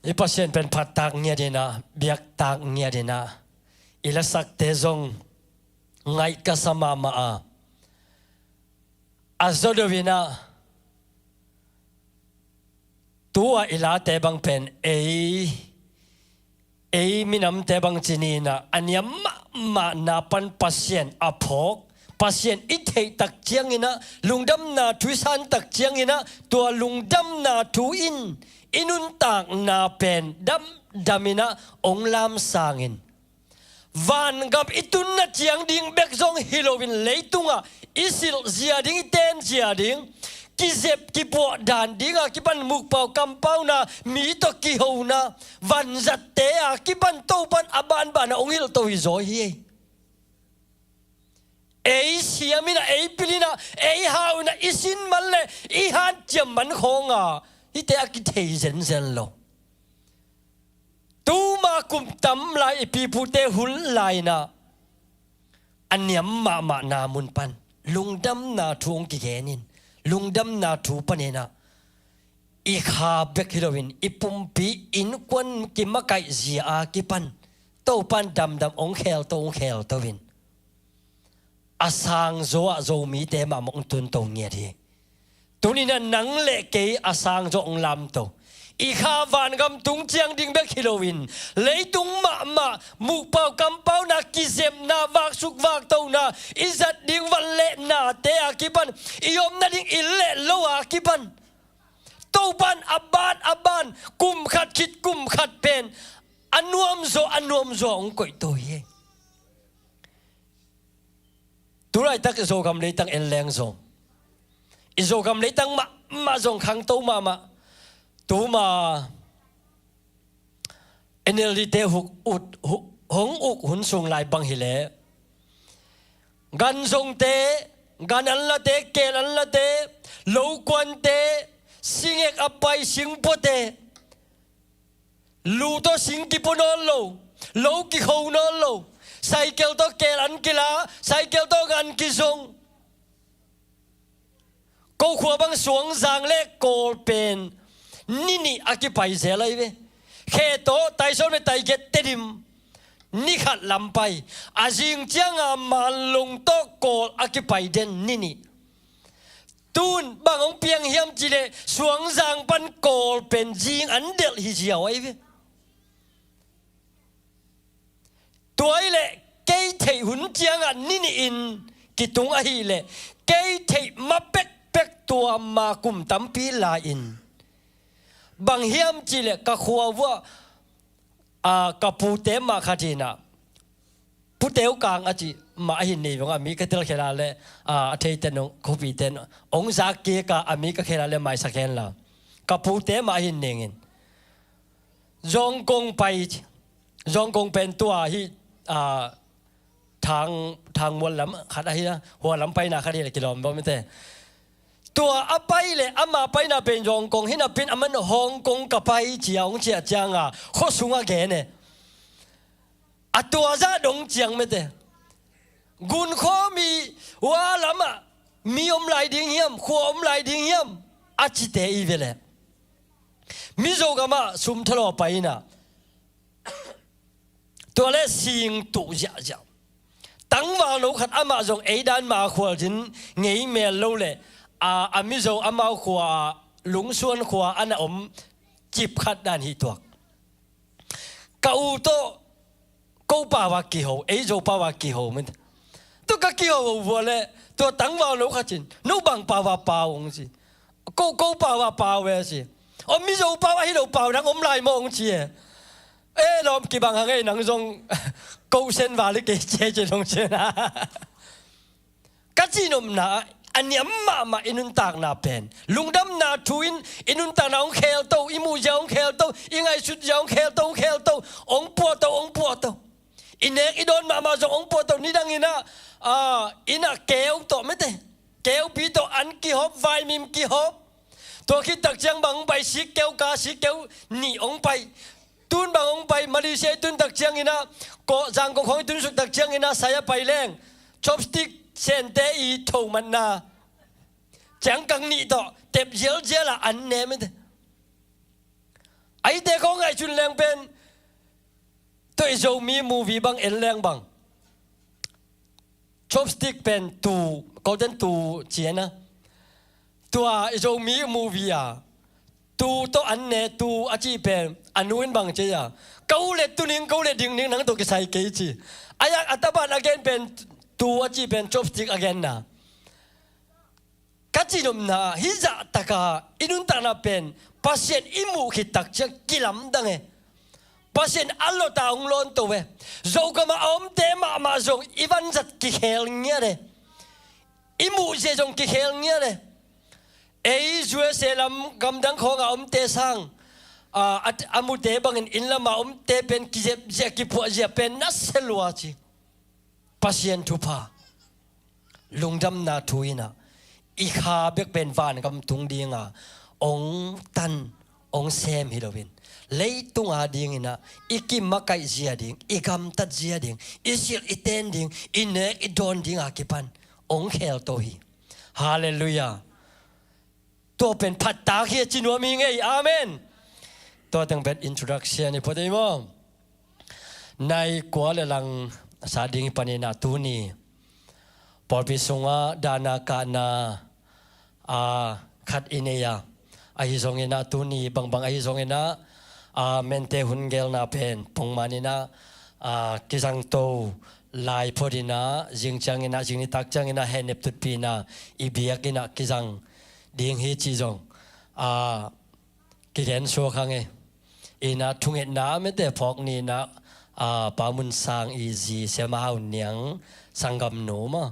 I Pasian pen phattak ngiat in ah, biaktak ngiat in ah, i lasakte zong ngaih ka sa mahmah a, a zaw deuh in ah tu-a i late bang pen ei, ei minamte bang ci ni in ah, a niam mahmahna pan Pasian a phawk, Pasian i theih tak ciangin ah, lungdamna thu i san tak ciangin ah, tua lungdamna thu in i nuntakna pen damdam in ah hong lamsang in, vangam i tunna ciang ding bek zong hi loin leitungah i silh zia ding, i ten zia ding, kizep kipuah dan dinga kipan mukpau kampauna, mi tawh kihona, vanzatte a kipan Topan a banbana hong hilhto hi zaw hi. Ei siam in ah, ei pil in ah, ei hau in ah, i sin man le i hanciam man khawnga hihte a kithei zenzen lo. Tuma kum tam lai i pipute hun lai in ah, a niam mahmahna mun pan lungdamna thu hong kigen in, lungdamna thu panin ah i kha bek hi loin i pumpi innkuan kimakaih zia a kipan Topan damdam hong khelto, hong khelto in, a sangzaw ah Zomite mahmah hong tunto ngiat hi. Tuni in ah nang le kei a sangzaw hong lamto, i kha vangam tung ciang ding bek hi loin, leitung mahmah mukpau kampauna, kizepna, vaksuk vaktona, i zat ding van le nate a kipan, i omna ding inn le lo a kipan Topan a ban a ban, kum khat khit kum khat pen a nuamzaw a nuamzaw hong koihto hi. Tulaitak Zogam leitang en leng zong i Zogam leitang mahmah zong khangto mahmah. Tuma N L D te huk ut, hu-, hong uk hun sung lai bang hileh, gan zongte, gan anlate, keel anlate, lokuante, singek a pai singpuate, lu tawh sing kipua nawn lo, lo kikho nawn lo, saikel tawh keel an kila, saikel tawh gan kizong. Ko khua bang Suangzang le Kawl pen ni nih a kipai zel ahi ve. Khe tawh taisawn ve, taigiat Tedim ni khat lam pai. A zing cianga Manlung tawh Kawl a kipai den ni nih. Tun bang hong piang hiam cihleh Suangzang pan Kawl pen zing an delh hi ziau ahi ve. Tua hileh kei theih hun ciangah ni nihin kitung ahileh, kei theih ma pekpek tua ma kum tampi lai-in, bang hiam cihleh ka khua vuah, a, ka pute mah khat hinah, Puteu Kang a cih mah a hin nei veng a, mi ka telkhia le, a, a theite nong khopite nong zak kik a, a mi ka khia le maisak hen la. Ka pute mah a hin nengin Zongkong pai, Zongkong pen tua hi, a, Thang, Thangmual lam khat ahi a, hua lam paina khat hi le kilawm bawm ite. Tua a pai le ama paina pen Zongkong hi napi-in aman Hong Kong ka pai ci-a hong ciah cianga khua sungah gen e. A tua zah dong ciang mete. Gunkhawm i hua lamah mi om lai ding hiam, khua om lai ding hiam a cite i ve le. Mizo gamah sum thalaw pai inah, tua le sing tuh ziahziah. Tangval no khat amah zong ei dan mah a khualzin ngei mel lo le, a, a Mizo amau khua, Lungsuan khua a na om cip khat dan hi tuak. Ka u tawh ko pau a kiho, ei Zo pau a kiho mete. Tua ka kiho ho vua le, tua tangval no khat in, no bang pau a pau hong ci. Ko, ko pau a pau e ci. Aw, Mizo pau ahi lo pau dang om lai maw hong ci e. E lawm, kibang hang ei, nang zong ko sen val i kei ci e ci dong ci na. Ka cihnopna ah a niam mahmah i nuntakna pen lungdamna thu in i nuntakna hong khelto, i muhzia hong khelto, i ngaihsutzia hong khelto, hong khelto, hong puahto, hong puahto. I nek i dawn mahmah zong hong puahto. Nidang inah, a, innah keu tawh mete, keupi tawh an kihop, vaimim kihop. Tua khit takciang bang hong pai, sikkeu ka, sikkeu nih hong pai. Tun bang hong pai, Malaysia i tun takciang inah, ko, Zangkong khawng i tunsuk takciang inah, sai a pai leng chopstick sente i thomatna ciangkang nih tawh tep zialzial a an ne mete. Aite khawng ngaihsun leng pen, tua i Zomi movie bang en leng bang chopstick pen tu, golden tu ci-in a. Tua i Zomi movie a tu tawh an ne, tu a cih pen a nu in bang ci a, ka u le tu ning, ka u le ding ning, nang tawh kisai kei ci. A yak a taban a gen pen tu a cih pen chopstick a genna. Ka cihnopna ah hih zahtaka i nuntakna pen Pasian i muh khit takciang kilamdang e. Pasian a lota hong lawnto e. Zogamah a omte mahmah zong i vanzat kikhel ngiat e. I muhzia zong kikhel ngiat e. Ei U S A lam gamdang khawngah a omte sang, a, a, a mute bangin inn lamah a omte pen kizepzia kipuahzia pen nasia lua ci. Pasian thupha, lungdamna thu inah i kha bek pen vangam tung dinga hong tan, hong sem hi loin, leitung a dinginah i kimakaih zia ding, i gamtat zia ding, i silh i ten ding, i nek i dawn dinga kipan hong khelto hi. Halleluiah. Tua pen phattak hi a ci nuam hi ngei. Amen. Tua teng pen introduction hi phot ei maw? Nai kua le lang sa ding hi paninah tuni pawlpi sungah dahna kahna, a, khat i nei a, ahi zonginah tuni bangbang ahi zonginah, a, mente hun gelna pen pongmaninah, a, kizangto lai photinah zing cianginah, zing nitak cianginah hehnep tutpina i biakinah kizang ding hi cih zong, a, kigen suak hang e. Inah thungetna mete phawk ninah, a, Pa Mun Sang i zi Selma Hau Niang sanggamnu maw,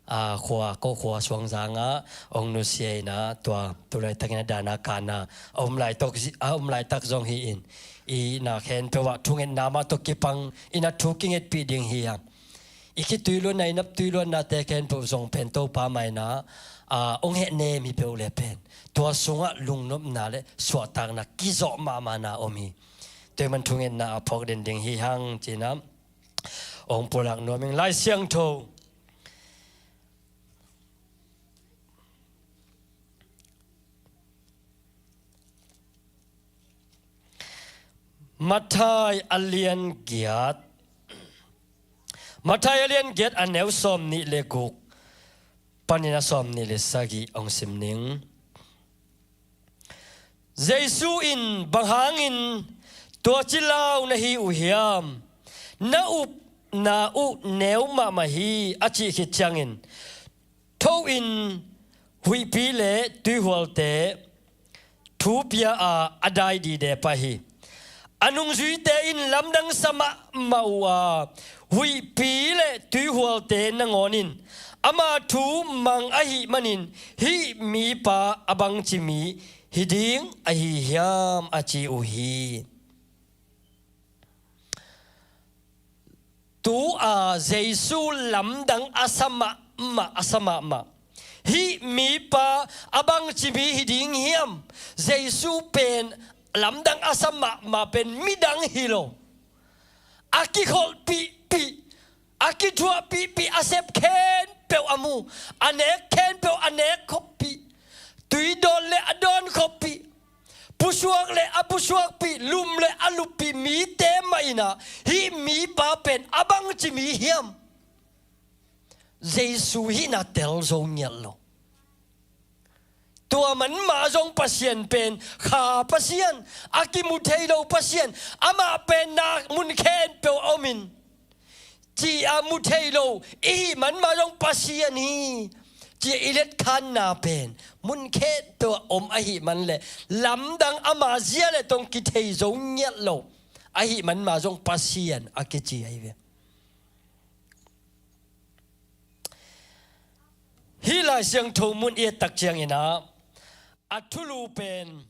a, khua, ko khua Suangzang ah hong nusia in ah, tua tu laitakin a dana kana a om laitak, a om laitak zong hi in, i na khempeuh ah thungetna mah tawh kipang in a thu kingetpih ding hi hang. I khitui luanna, i naptui luannate khempeuh zong pen Topa mah in ah, a, hong hehnem hi peuh le pen tua sungah lungnopna le suahtakna kizawh mahmahna om hi. Tua ahih man thungetna a phawk den ding hi hang ci-in ah hong pulak nuam ing. Lai Siangtho Matthai a lian giat, Matthai a lian giat a neu sawmnih le guk panin a sawmnih le sagih hong sim ning. Jesu in, "Bang hangin tua ci lau na hi uh hiam? Na upna uh neu mahmah hi," a cih khit ciangin, tho in huihpi le tuihualte thu pia a, a dai dide pah hi. A nungzuite in lamdang sa mahmah uh a, huihpi le tuihualte nangawn in ama thu mang ahih manin hih mipa a bangci mi hi ding ahi hiam, a ci uh hi. Tu-a Jesu lamdang a sa mahmah, a sa mahmah. Hih mipa a bangci mi hi ding hiam? Jesu pen lamdang a sa mahmah pen midang hi lo. A kikholhpihpih, a kithuahpihpih, a sep khempeuh a mu, a nek khempeuh a nek khoppih, tui dawn le a dawn khoppih, pusuak le a pusuakpih, lum le a luppih mite mah in ah, hih mipa pen a bangci mi hiam? Jesu hihna tel zo ngiat lo. Tua manmah zong Pasian pen kha Pasian, a kimu thei lo Pasian, amah pen na mun khempeuh a om in, ci-a mu thei lo i hih manmah zong Pasian hi, ci-a i letkhanna pen mun khempeuh a om ahih man le, lamdang ama zia le tong kithei zo ngiat lo ahih manmah zong Pasian a kici ahi ve. Hih Lai Siangtho mun i et tak ciangin ah, a thulu pen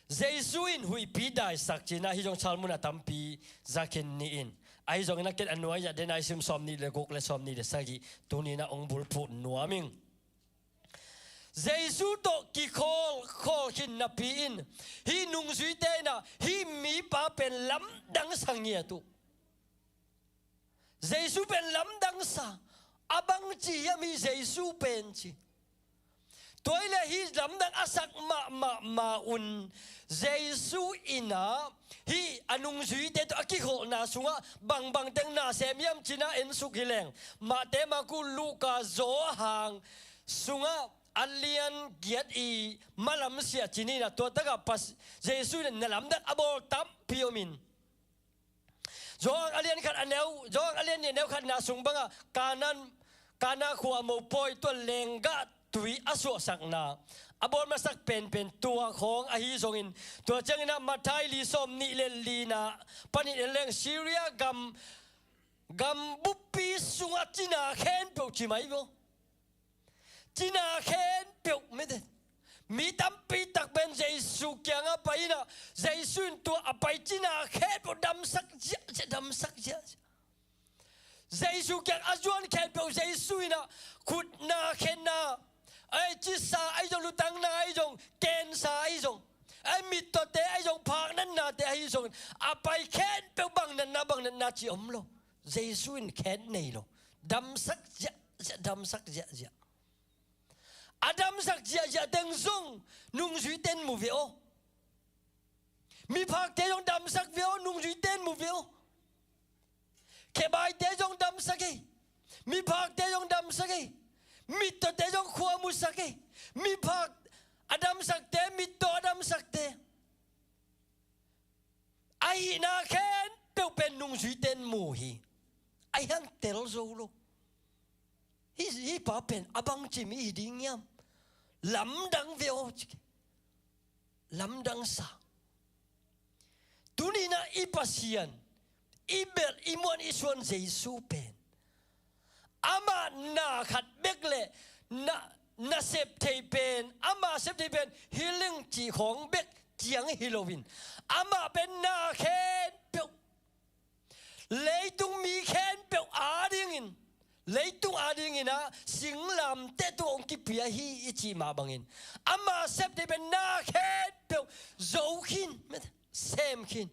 Jesu in huihpi daisak ci-in ah, hih zong Salmun a tampi za khin ni in, ahi zongin a ken a nuai zah den a i sim sawmnih le guk le sawmnih le sagih tuni-in ah hong bulphuh nuam ing. Jesu tawh kikhawl khawl khin napi in, hih nungzuite in ah hih mipa pen lamdang sa ngiat uh. Jesu pen lamdang sa, a bangci hiam hih Jesu pen ci. Tua hi leh hih lamdang a sak mahmah ma-un Jesu in ah hih a nungzuite tawh a kikholhna sungah bangbang teng na sem hiam ci-in ah ensuk hi leng, Mate, Marku, Luka, Johan sungah a lian giat i malam siah ci-in ah, tua takah Pas-, Jesu in ah na lamdang a bawl tampi om in. Johan a lian khat a neu, Johan a lian nih a neu khatna sung bangah Kana, Kana khua mopawi tua lenggah tui a suahsakna a bawl masak penpen tua khawng ahi zongin, tua ciangin ah Matthai li sawmnih le lina panin en leng Syria gam, gam buppi sungah cina khempeuh ci mai vo. Cina khempeuh, mite, mi tampi tak pen Jesu kiangah pai in ah, Jesu in tua a pai cina khempeuh damsak ziahziah, damsak ziahziah. Jesu kiang a zuan khempeuh Jesu in ah, khutna khenna, ei, cisa ahi zong, lutangna ahi zong, cancer ahi zong, ei, mittawte ahi zong, phaknatnate ahi zong, a pai khempeuh bang natna, bang natna ci om lo. Jesu in khen nei lo. Damsak ziahziah, damsak ziahziah. A damsak ziahziah teng zong nungzuite in mu ve aw. Miphakte zong damsak ve aw, nungzuite in mu ve aw. Khebaite zong damsak ei. Miphakte zong damsak ei. Mittawte zong khua musak ei. Miphak a damsakte, mittaw a damsakte. A hihna khempeuh pen nungzuite in mu hi. Ahi hang tel zo lo. Hih, hih pa pen a bangci mi hi ding hiam? Lamdang ve aw, ci. Lamdang sa. Tuni-in ah i Pasian, i belh, i muan, i suan Jesu pen Amah na khat bek le na, na sep thei pen, amah sep thei pen healing cih khawng bek ciang hi loin, amah pen na khempeuh, leitung mi khempeuh adingin, leitung adingin ah singlamteh tungah hong kipia hi i cih mah bangin, amah sep thei pen na khempeuh zo khin, sem khin.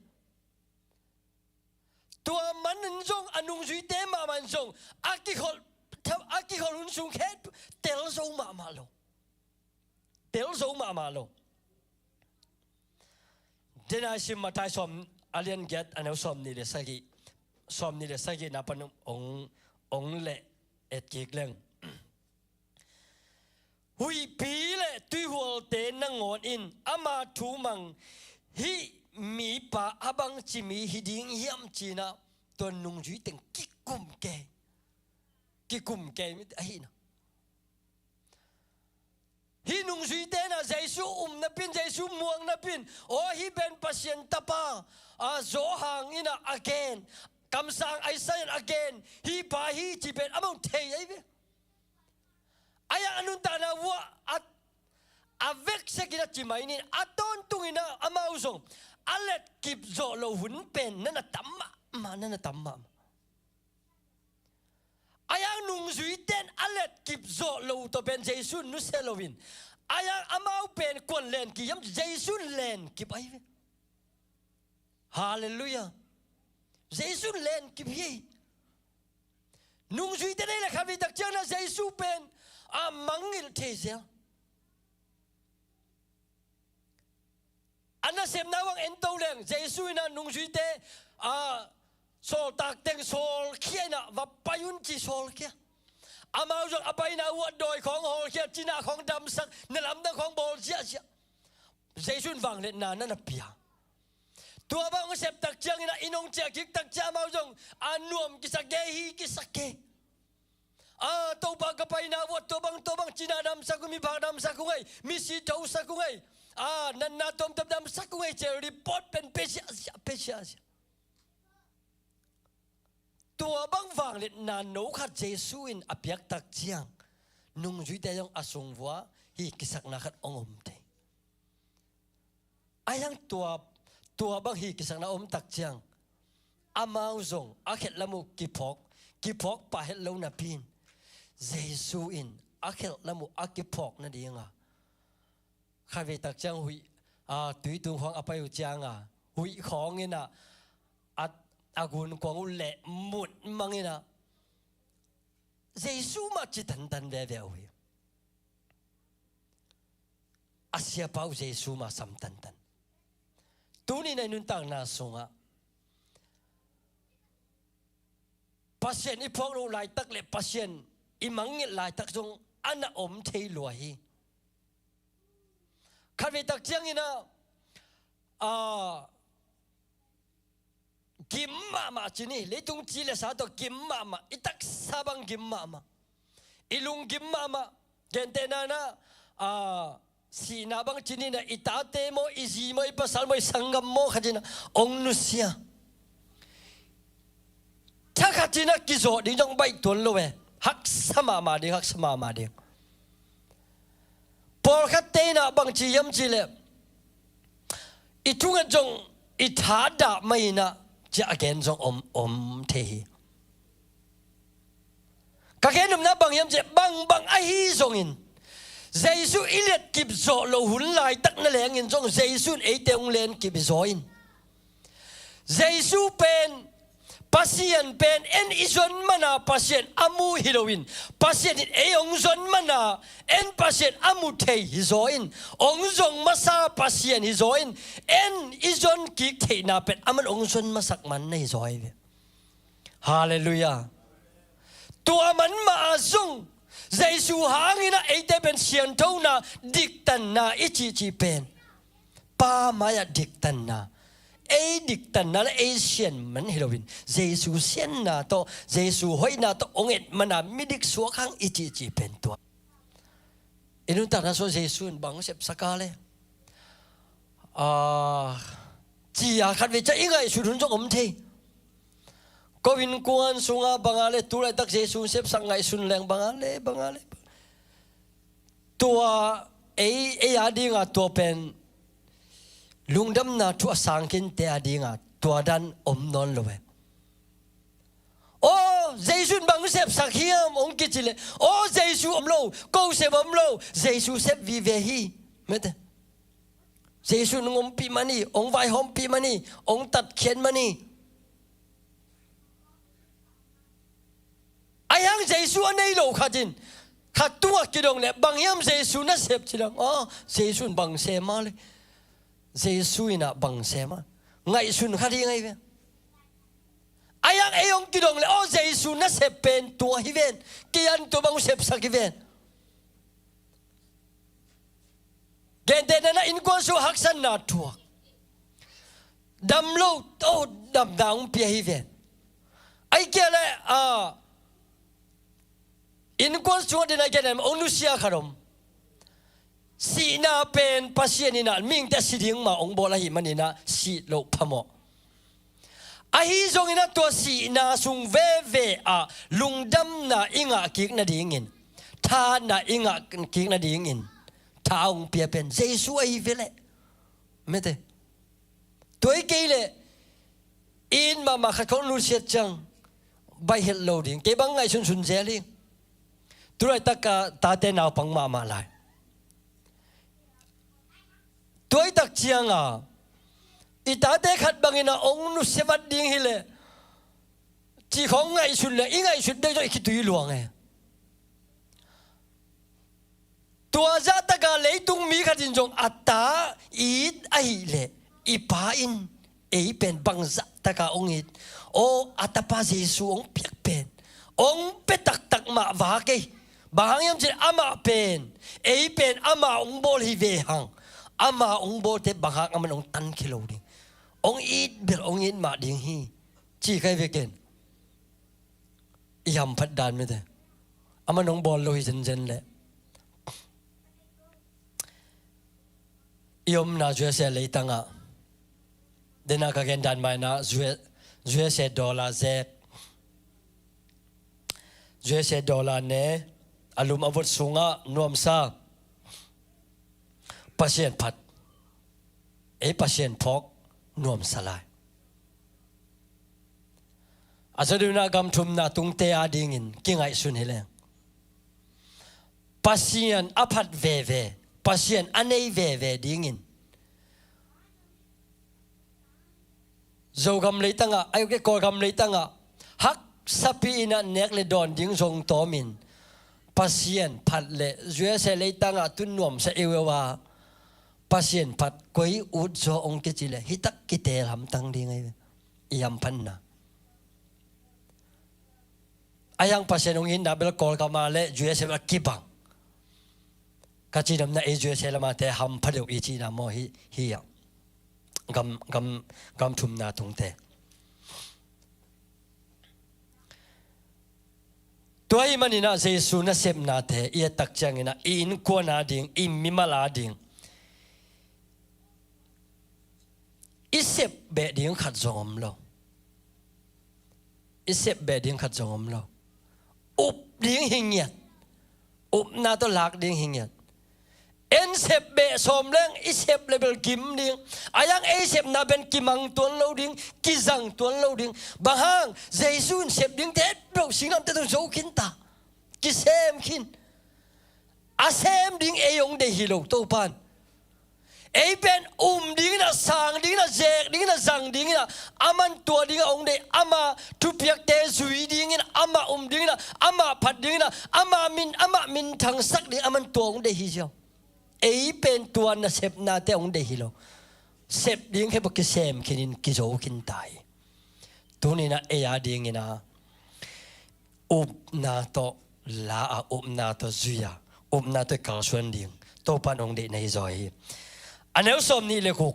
Tua manin zong a nungzuite mahmah in zong a kikholh, a kikholh hun sung khen tel zo mahmah lo. Tel zo mahmah lo. Dena i sim Matthai sawm, a lian giat, a neu sawm nih le sagih, sawm nih le sagihna pan ong, ong leh et kik leng. Huihpi le tuihualte nangawn in ama thu mang hih mipa a bangci mi hi ding hiam ci-in ah tua nungzui teng kikum kei. Kikum kei ahi na. Hih nungzuite in ah Jesu um napi-in, Jesu muang napi-in, aw hih pen Pasian Tapa, a, Johan in ah a gen, kamsang Isaiah in a gen, hih pa hi ci pen amau thei ahi ve. Ahi zongin a nuntakna uah a, a veksekin a ci mai ni, a tawntungin ah amau zong a letkip zawh loh hun pen na na tam mahmah, na na tam mahmah. Ahi zongin nungzuite in a letkip zawh loh tawh pen Jesu in nusia loin, ahi zongin amau pen kuan lenkip hiam, Jesu in lenkip ahi ve. Halleluiah. Jesu in lenkip hi. Nungzuite in ei le khatvei tak ciangin ah Jesu pen a mangngilh thei zel. A nasepna uah ento leng, Jesu in ah nungzuite, a, sawltak teng sawlkhia in ah, va pai un ci sawlkhia. Amau zong a paina uah dawi khawng hawlkhia, cina khawng damsak, na lamdang khawng bawl ziahziah. Jesu in vangliatna na na pia. Tua bang hong sep tak ciangin ah, inn hong ciah kik tak ciang amau zong a nuam kisak kei, hi kisak kei. A, Topa ka paina uah tua bang, tua bang cina damsak uh, miphak damsak uh ngei, misi thosak uh ngei, a, natna tuamtuam damsak uh ngei ci-a report pen pia ziahziah, pia ziahziah. Tua bang vangliatna no khat Jesu in a piak tak ciang, nungzuite zong a sung uah hi kisakna khat hong om thei. Ahi zongin tua, tua bang hi kisakna om tak ciang, amau zong a khelh lam uh kiphawk, kiphawk pah het lo napi-in, Jesu in a khelh lam uh a kiphawk nading a, khatvei tak ciang huih, a, tui tung khawng a pai uh ciang a, huih khawng in ah, a, a gunkuang uh leh mut mang in ah, Jesu mah ci tantan veve uh hi. A siapa uh Jesu mah sam tantan. Tuni-in ah i nuntakna sungah Pasian i phawk loh laitak le Pasian i mangngilh laitak zong a na om thei lua hi. Khatvei tak ciangin ah, a, gim mahmah ci ni, leitung ci le sa tawh gim mahmah, i taksa bang gim mahmah, i lung gim mahmah. Gentehna-in ah, a, sihna bang ci ni-in ah, i tate maw, i zi maw, i pasal maw, i sanggam maw khat in ah hong nusia. Thakhatin ah kizawh ding zong baih tuan lo e. Haksa mahmah ding, haksa mahmah ding. Pawlkhatte in ah bangci hiam cih leh, i thunget zong i thadah mah in ah, ci-a a gen zong om, om thei hi. Ka gen nopna bang hiam cih leh, bangbang ahi zongin, Jesu i letkip zawh loh hun laitak na lengin zong Jesu in eite hong lenkip hi zaw in. Jesu pen, Pasian pen en i zon man a Pasian a mu hi loin, Pasian in ei hong zon man a en Pasian a mu thei hi zaw in, hong zong masa Pasian hi zaw in, en i zon kik theihna pen aman hong zon masak man na hi zaw hi ve. Halleluiah. Tua man mah ah zong Jesu hangin ah eite pen sianthona, diktanna i cihcih pen, Pa mai-ah diktanna, ei diktanna le ei sian man hi loin, Jesu sianna tawh, Jesu hoihna tawh hong et man a midik suak hang i cihcih pen tua. I nuntakna sungah Jesu in bang sepsak a le, a, ci-a khatvei ciang i ngaihsut hun zong om thei. Ko innkuan sungah bang a le tu laitak Jesu sepsak ngaihsun leng bang a le, bang a le. Tua ei, ei a dinga tua pen lungdamna thu a sang khinte a dinga tua dan om nawn lo e. Aw, Jesu in bang sepsak hiam hong kici leh, aw, Jesu om lo, ko sep om lo, Jesu sep vive hi. Mete. Jesu in hong ompih man hi, hong vaihawmpih man hi, hong tatkhiat man hi. Ahi hang Jesu a nei lo khat in, khat tungah kidong leh, bang hiam Jesu nasep ci leng, aw, Jesu in bang sem a le. Jesu in ah bang sem a. Ngaihsun kha ding ahi ve. Ahi hang ei hong kidong leh, aw, Jesu nasep pen tua hi ven. Kei in tua bang sepsak hi ven. Gentehna in ah innkuan sung haksatna thuak. Dam lo, aw, damna hong pia hi ven. Ahih kei leh, a, innkuan sungah dena gen em, hong nusia khat om. Sihna pen Pasian in ah mihingte a si ding mah hong bawl ahih manin ah sih loh phamawh. Ahi zongin ah tua sihna sung veve ah lungdamna i ngah kik nadingin, thahatna i ngah kik nadingin, tha hong pia pen Jesu ahi ve leh. Mete. Tua hi kei leh, i it mahmah khat khong nusiat ciang, baih het lo ding. Kei bang ngaihsunsun zel hi. Tu laitak a tate naupang mahmah lai. Tua hi tak ciang a, i tate khat bangin ah hong nusia vat ding hi leh, cih khong ngaihsun leh, i ngaihsut dek zong i khitui luang e. Tua zahtak a leitung mi khat in zong a ta it ahih leh, i pa in ei pen bang zahtak a hong it. Aw, a tapa Jesu hong piak pen hong pia taktak mah vak ei. Bang hang hiam cih leh amah pen, ei pen amah hong bawl hi ve hang. Amah hong bawlte bang hang aman hong tankhia lo ding. Hong it bel hong it mah ding hi. Ci kha hi ve ken. I hamphat dan mete. Aman hong bawl lo hi zenzen leh. I omna U S A leitang ah, dena ka gen dan mah in ah, U S A dollar zek, U S A dollar ne, a lum a vot sungah nuamsa. Pasian phat. Ei Pasian phawk nuamsa lai. A zaw deuh in ah gam thumna tungte a dingin kingaihsun hi leng, Pasian a phat veve, Pasian a nei veve dingin Zogam leitang ah, ahih kei leh Kawlgam leitang ah, haksapi in ah nek le dawn ding zong tawmin, Pasian phat leh U S A leitang ah tun nuamsa eueu a, Pasian phat koi ut zaw hong kici leh, hi tak kiteel hamtang ding ahi ve. I hamphatna. Ahi hang Pasian hong itna bel Kawlgam ah leh U S A ah kibang. Ka cihnopna ei U S A lamate hampha deuh i cihna maw hi, hi ah. Gam, gam, gam thumna tungte. Tua ahih manin ah Jesu nasepnate i et tak ciangin ah i innkuan a ding, i mimal a ding, i sep beh ding khat zong om lo. I sep beh ding khat zong om lo. Up ding hi ngiat. Upna tawh lak ding hi ngiat. En sep beh sawm leng i sep le bel kim ding. Ahi hang ei sepna pen kimang tuan lo ding, kizang tuan lo ding. Bang hang, Jesu in sep dingte et lo, singlamteh tung zo khin ta. Kisem khin. A sem ding ei hong deih hi lo, Topa'n. Ei pen um dingin ah, sang dingin ah, zek dingin ah, zang dingin ah, aman tua dingah hong deih, ama thupiakte zui dingin ah, amah um dingin ah, amah phat dingin ah, ama min, amah minthangsak ding, aman tua hong deih hi ziau. Ei pen tua nasepnate hong deih hi lo. Sep ding khempeuh kisem khinin kizo khin ta hi. Tuni-in ah ei a dingin ah upna tawh la a, upna tawh zui a, upna tawh i kalsuan ding Topa'n hong deihna hi zaw hi. A neu sawm nih le guk,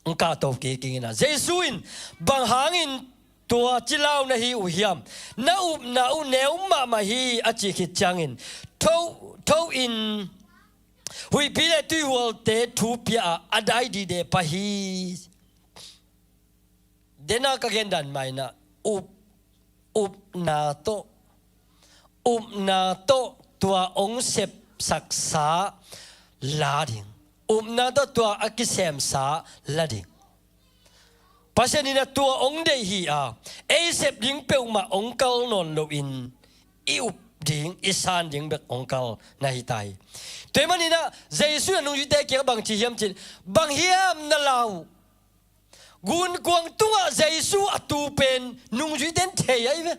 hong kahto kik ing in ah, Jesu in, "Bang hangin tua ci lau na hi uh hiam? Na upna uh neu mahmah hi," a cih khit ciangin, tho, tho in huihpi le tuihualte thu pia a, a dai dide pah hi. Dena ka gen dan mah in ah, up, Upna tawh, upna tawh tua hong sepsaksa la ding, upna tawh tua a kisemsa la ding. Pasian in a tua hong deih hi a, ei sep ding peuhmah hong kal nawn loin, i up ding, i san ding bek hong kal na hi ta hi. Tua ahih manin ah Jesu in a nungzuite kiangah bang ci hiam cih leh, bang hiam na lau? Gunkuang tungah Jesu a tu pen nungzuite in thei ahi ve.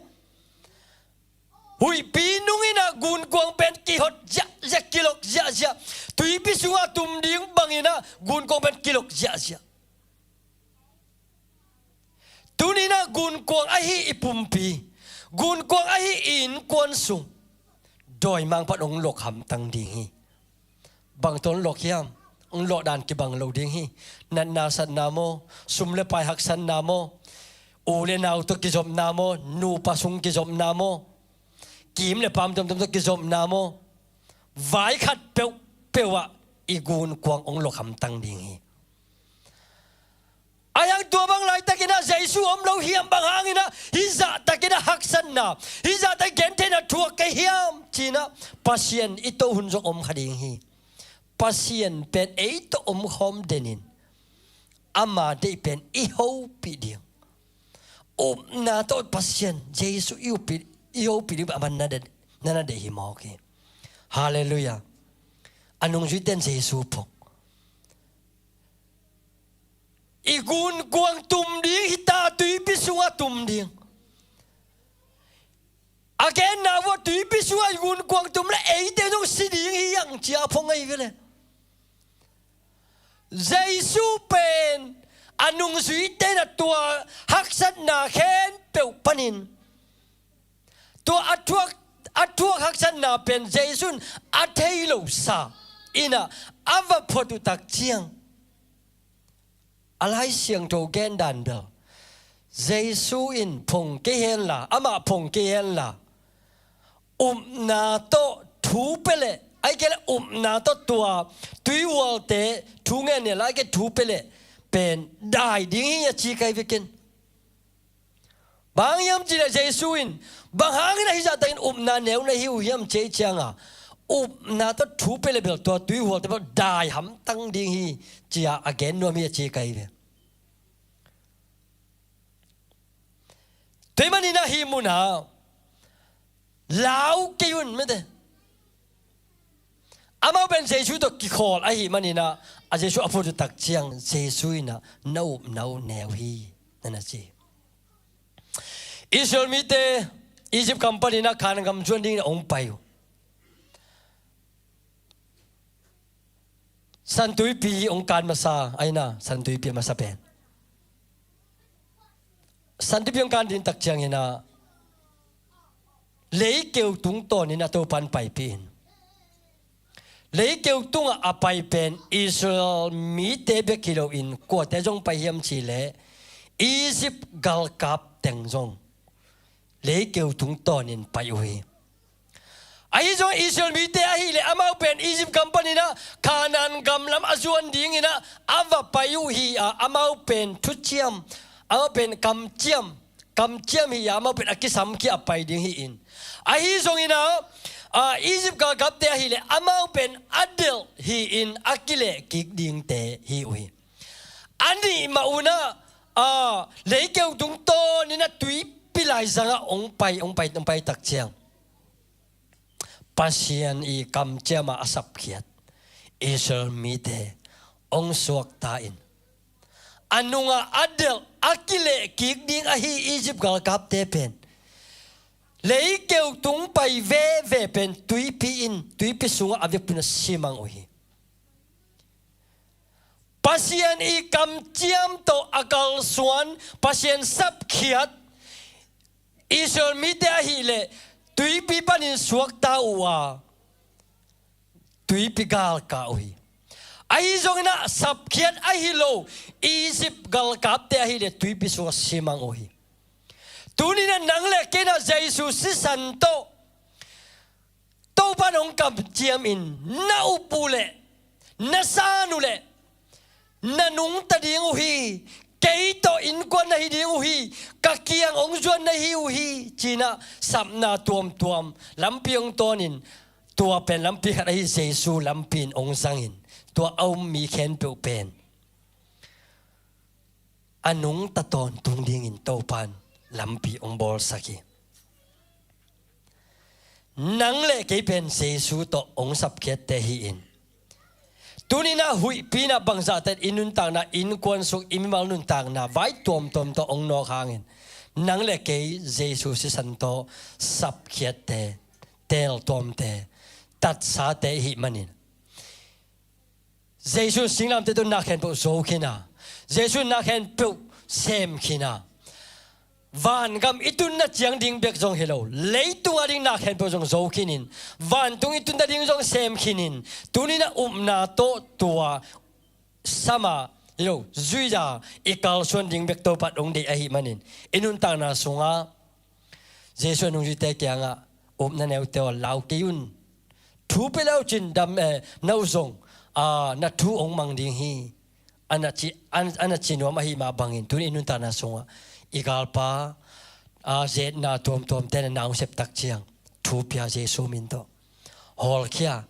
Huihpi nung in ah gunkuang pen kihot ziahziah, kilok ziahziah. Tuipi sungah tum ding bangin ah gunkuang pen kilok ziahziah. Tuni in ah gunkuang ahi i pumpi, gunkuang ahi i innkuan sung, dawimangpa'n hong lok hamtang ding hi. Bang tawh hong lok hiam? Hong lok dan kibang lo ding hi. Natna satna maw, sum le pai haksatna maw, u le nau tawh kizopna maw, nupa sung kizopna maw, kiim le paam tuamtuam tawh kizopna maw, vai khat peuhpeuh ah i gunkuang hong lok hamtang ding hi. Ahi hang tua bang laitakin ah Jesu om lo hiam, bang hangin ah hih zahtakin ah haksatna, hih zahtakin gentheihna thuak ka hi hiam ci-in ah Pasian i toh hun zong om kha ding hi. Pasian pen ei tawh omkhawm denin ama deih pen i hopih ding. Upna tawh Pasian Jesu i hopih, i hopih ding pen aman na deih, na na deih hi mawk hi. Halleluiah. A nungzuite in Jesu phawk. I gunkuang tum ding hi ta, tuipi sungah tum ding. A genna uah tuipi sungah i gunkuang tum leh eite zong si ding hi hang ci-a phawk ahi ve leh. Jesu pen a nungzuite in a tua haksatna khempeuh panin, tua a thuak, a thuak haksatna pen Jesu in a thei lo sa in ah a va phot uh tak ciang, a Lai Siangtho gendan bel, Jesu in phong kei hen la, amah phong kei hen la, upna tawh thu pia leh, ahih kei leh upna tawh tua tuihualte thu ngen hen la, ahih kei leh thu pia leh pen dai ding hi a ci ka hi ve ken. Bang hiam cih leh Jesu in, bang hangin ah hih zahtakin upna neu na hi uh hiam ci-a i ciangah, upna tawh thu pia leh bel tua tuihualte bel dai hamtang ding hi ci-a a gen nuam hi a ci ka hi ve. Tua ahih manin ah hih munah lau kei un mete. Amau pen Jesu tawh kikhawl ahih manin ah, a Jesu a phut uh tak ciang Jesu in ah na upna uh neu hi, na na ci. Israel mite Egypt gam panin ah Kanaan gam zuan dingin ah hong pai uh. Santuipi hong kan masa, ahi na, Santuipi a masa pen. Santuipi hong kan ding tak ciangin ah, leikeu tungtawnin ah Topa'n paipih in. Leikeu tungah a pai pen Israel mite bek hi loin kuate zong pai hiam cih leh, Egypt galkap teng zong leikeu tungtawnin pai uh hi. Ahi zong Israel mite ahih leh amau pen Egypt gam panin ah Kanaan gam lam a zuan dingin ah a va pai uh hi a, amau pen thuciam, amau pen kamciam, kamciam hi a, amau pen a kisamkhia a pai ding hi in. Ahi zongin ah, ah, Egypt galkapte ahih leh amau pen a delh hi in a kilehkik dingte hi uh hi. A nih mah un ah, ah, leikeu tungtawnin ah tuipi laizangah hong pai, hong pai, hong pai tak ciang, Pasian i kamciam a a sapkhiat Israel mite hong suakta in, a nungah a delh, a kilehkik ding ahi Egypt galkapte pen leikeu tung pai veve pen tuipi in, tuipi sungah a vekpi-in a simang uh hi. Pasian i kamciam tawh a kalsuan, Pasian sapkhiat Israel mite ahih leh tuipi panin suakta uh a, tuipi galkah uh hi. Ahi zongin ah sapkhiat ahi lo Egypt galkapte ahih leh tuipi sungah simang uh hi. Tuni-in ah nang le kei in ah Jesu sisan tawh Topa'n hong kamciam in, na up uh leh, na san uh leh, na nungta ding uh hi, Kei tawh innkuan na hi ding uh hi, ka kiang hong zuan na hi uh hi, ci-in ah sapna tuamtuam lampi hong tawnin, tua pen lampi khat ahi Jesu lampi in hong zangin, tua a um mi khempeuh pen a nungta tawntung dingin Topa'n lampi hong bawlsak hi. Nang le kei pen Jesu tawh hong sapkhiatte hi-in, tuni-in ah huihpi-in ah bangzahtakin i nuntakna, innkuan sung, i mimal nuntakna vai tuamtuam tawh hong nawk hangin, nang le kei Jesu sisan tawh sapkhiatte, teeltuamte, tatsate i hih manin, Jesu singlamteh tawh na khempeuh zo khin a, Jesu na khempeuh sem khin a, vangam i tunna ciang ding bek zong hi lo, leitung a ding na khempeuh zong zo khinin, vantung i tunna ding zong sem khinin, tuni-in ah upna tawh tua sam a, hi lo, zui a, i kalsuan ding bek Topa'n hong deih ahih manin, i nuntakna sungah Jesu a nungzuite kiangah, upna neute aw, lau kei un. Thu pia le uh cin dam, eh, na uh zong, ah, na thu hong mang ding hi. A na ci, a, a na ci nuam ahih mah bangin, tuni i nuntakna sungah i galpa, ah, zetna tuamtuamte na na hong sep tak ciang, thu pia Jesu min tawh. Hawlkhia,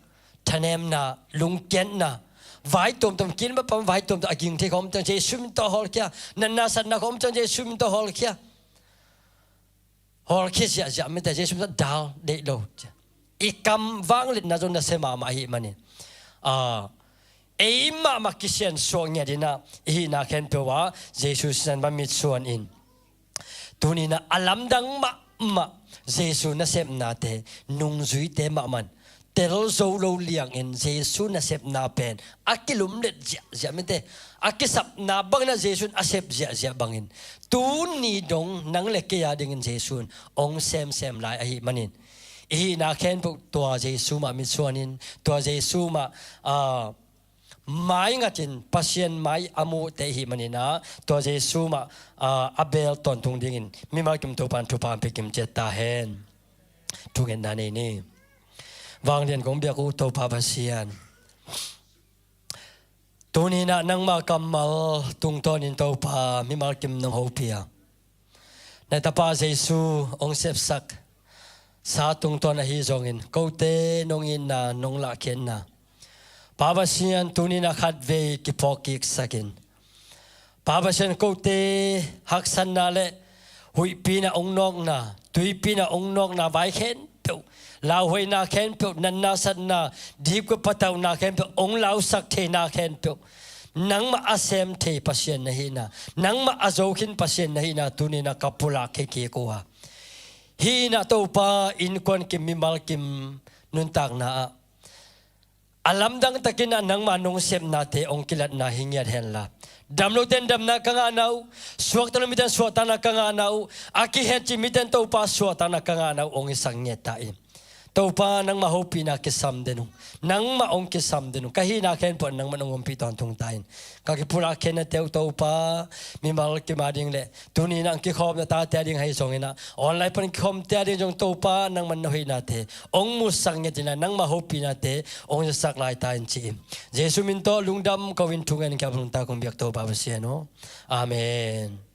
thanemna, lungkiatna, vai tuamtuam, kinmapam vai tuamtuam, a ging thei khawm ciang Jesu min tawh hawlkhia, natna satna khawm ciang Jesu min tawh hawlkhia. Hawlkhia ziahziah mite, Jesu min tawh dal deih lo. I kam vangliatna zong nasia mahmah ahih manin, ah, ei mahmah kisiansuah ngiat in ah, i hihna khempeuh ah Jesu sisan va mitsuan in, tuni-in ah a lamdang mahmah Jesu nasepnate, nungzuite mahmah in tel zo lo liangin Jesu nasepna pen a kilumlet ziahziah mite, a kisapna bangin ah Jesu in a sep ziahziah bangin, tuni dong nang le kei a dingin Jesu in hong semsem lai ahih manin, i hihna khempeuh tua Jesu mah mitsuan in, tua Jesu mah, ah, mai ngatin Pasian mai a muhte i hih manin ah, tua Jesu mah, ah, a beel tawntung dingin mimal kim Topa'n thupha hong pia kim ciat ta hen. Thungetna nei ni. Vanglian kong biak uh Topa Pasian, tuni-in ah nangma kammal tungtawnin Topa mimal kim nong hopih a, na tapa Jesu hong sepsak sa tungtawn ahi zongin, kote nong itna, nong lahkhiatna, Pa Pasian, tuni-in ah khatvei kiphawk kiksakin, Pa Pasian, kote haksatna le huihpi-in ah hong nawkna, tuipi-in ah hong nawkna vai khempeuh, lauhuaina khempeuh, natna satna, dipkua patauhna khempeuh, hong lausak theina khempeuh, nangmah a sem thei Pasian na hihna, nangmah a zo khin Pasian na hihna, tuni-in ah ka pulak khia kik uh a, hih in ah Topa, innkuan kim, mimal kim nuntakna ah a lamdang takin ah nangma nong sepnate hong kilatna hi ngiat henla, dam lote'n damna ka ngahna uh, suakta lo mite'n suahtakna ka ngahna uh, a kihencip mite'n Topa suahtakna ka ngahna uh hong hisak ngiat ta in. Topa, nangma hopihna kisam den ung, nangmah hong kisam den ung, ka hihna khempeuh nangmah nong ompih tawntung ta in. Ka kipulak khenate uh Topa, mimal kim a ding le tuni-in ah kikhawmna tate a ding ahi zongin ah, online pan kikhawmte a ding zong Topa, nangmah na hoihnate hong musak ngiat in ah, nangma hopihnate hong hisak lai ta in ci-in, Jesu min tawh lungdam ko-in thungen kiap lungta kong biak Topa Pasian aw. Amen.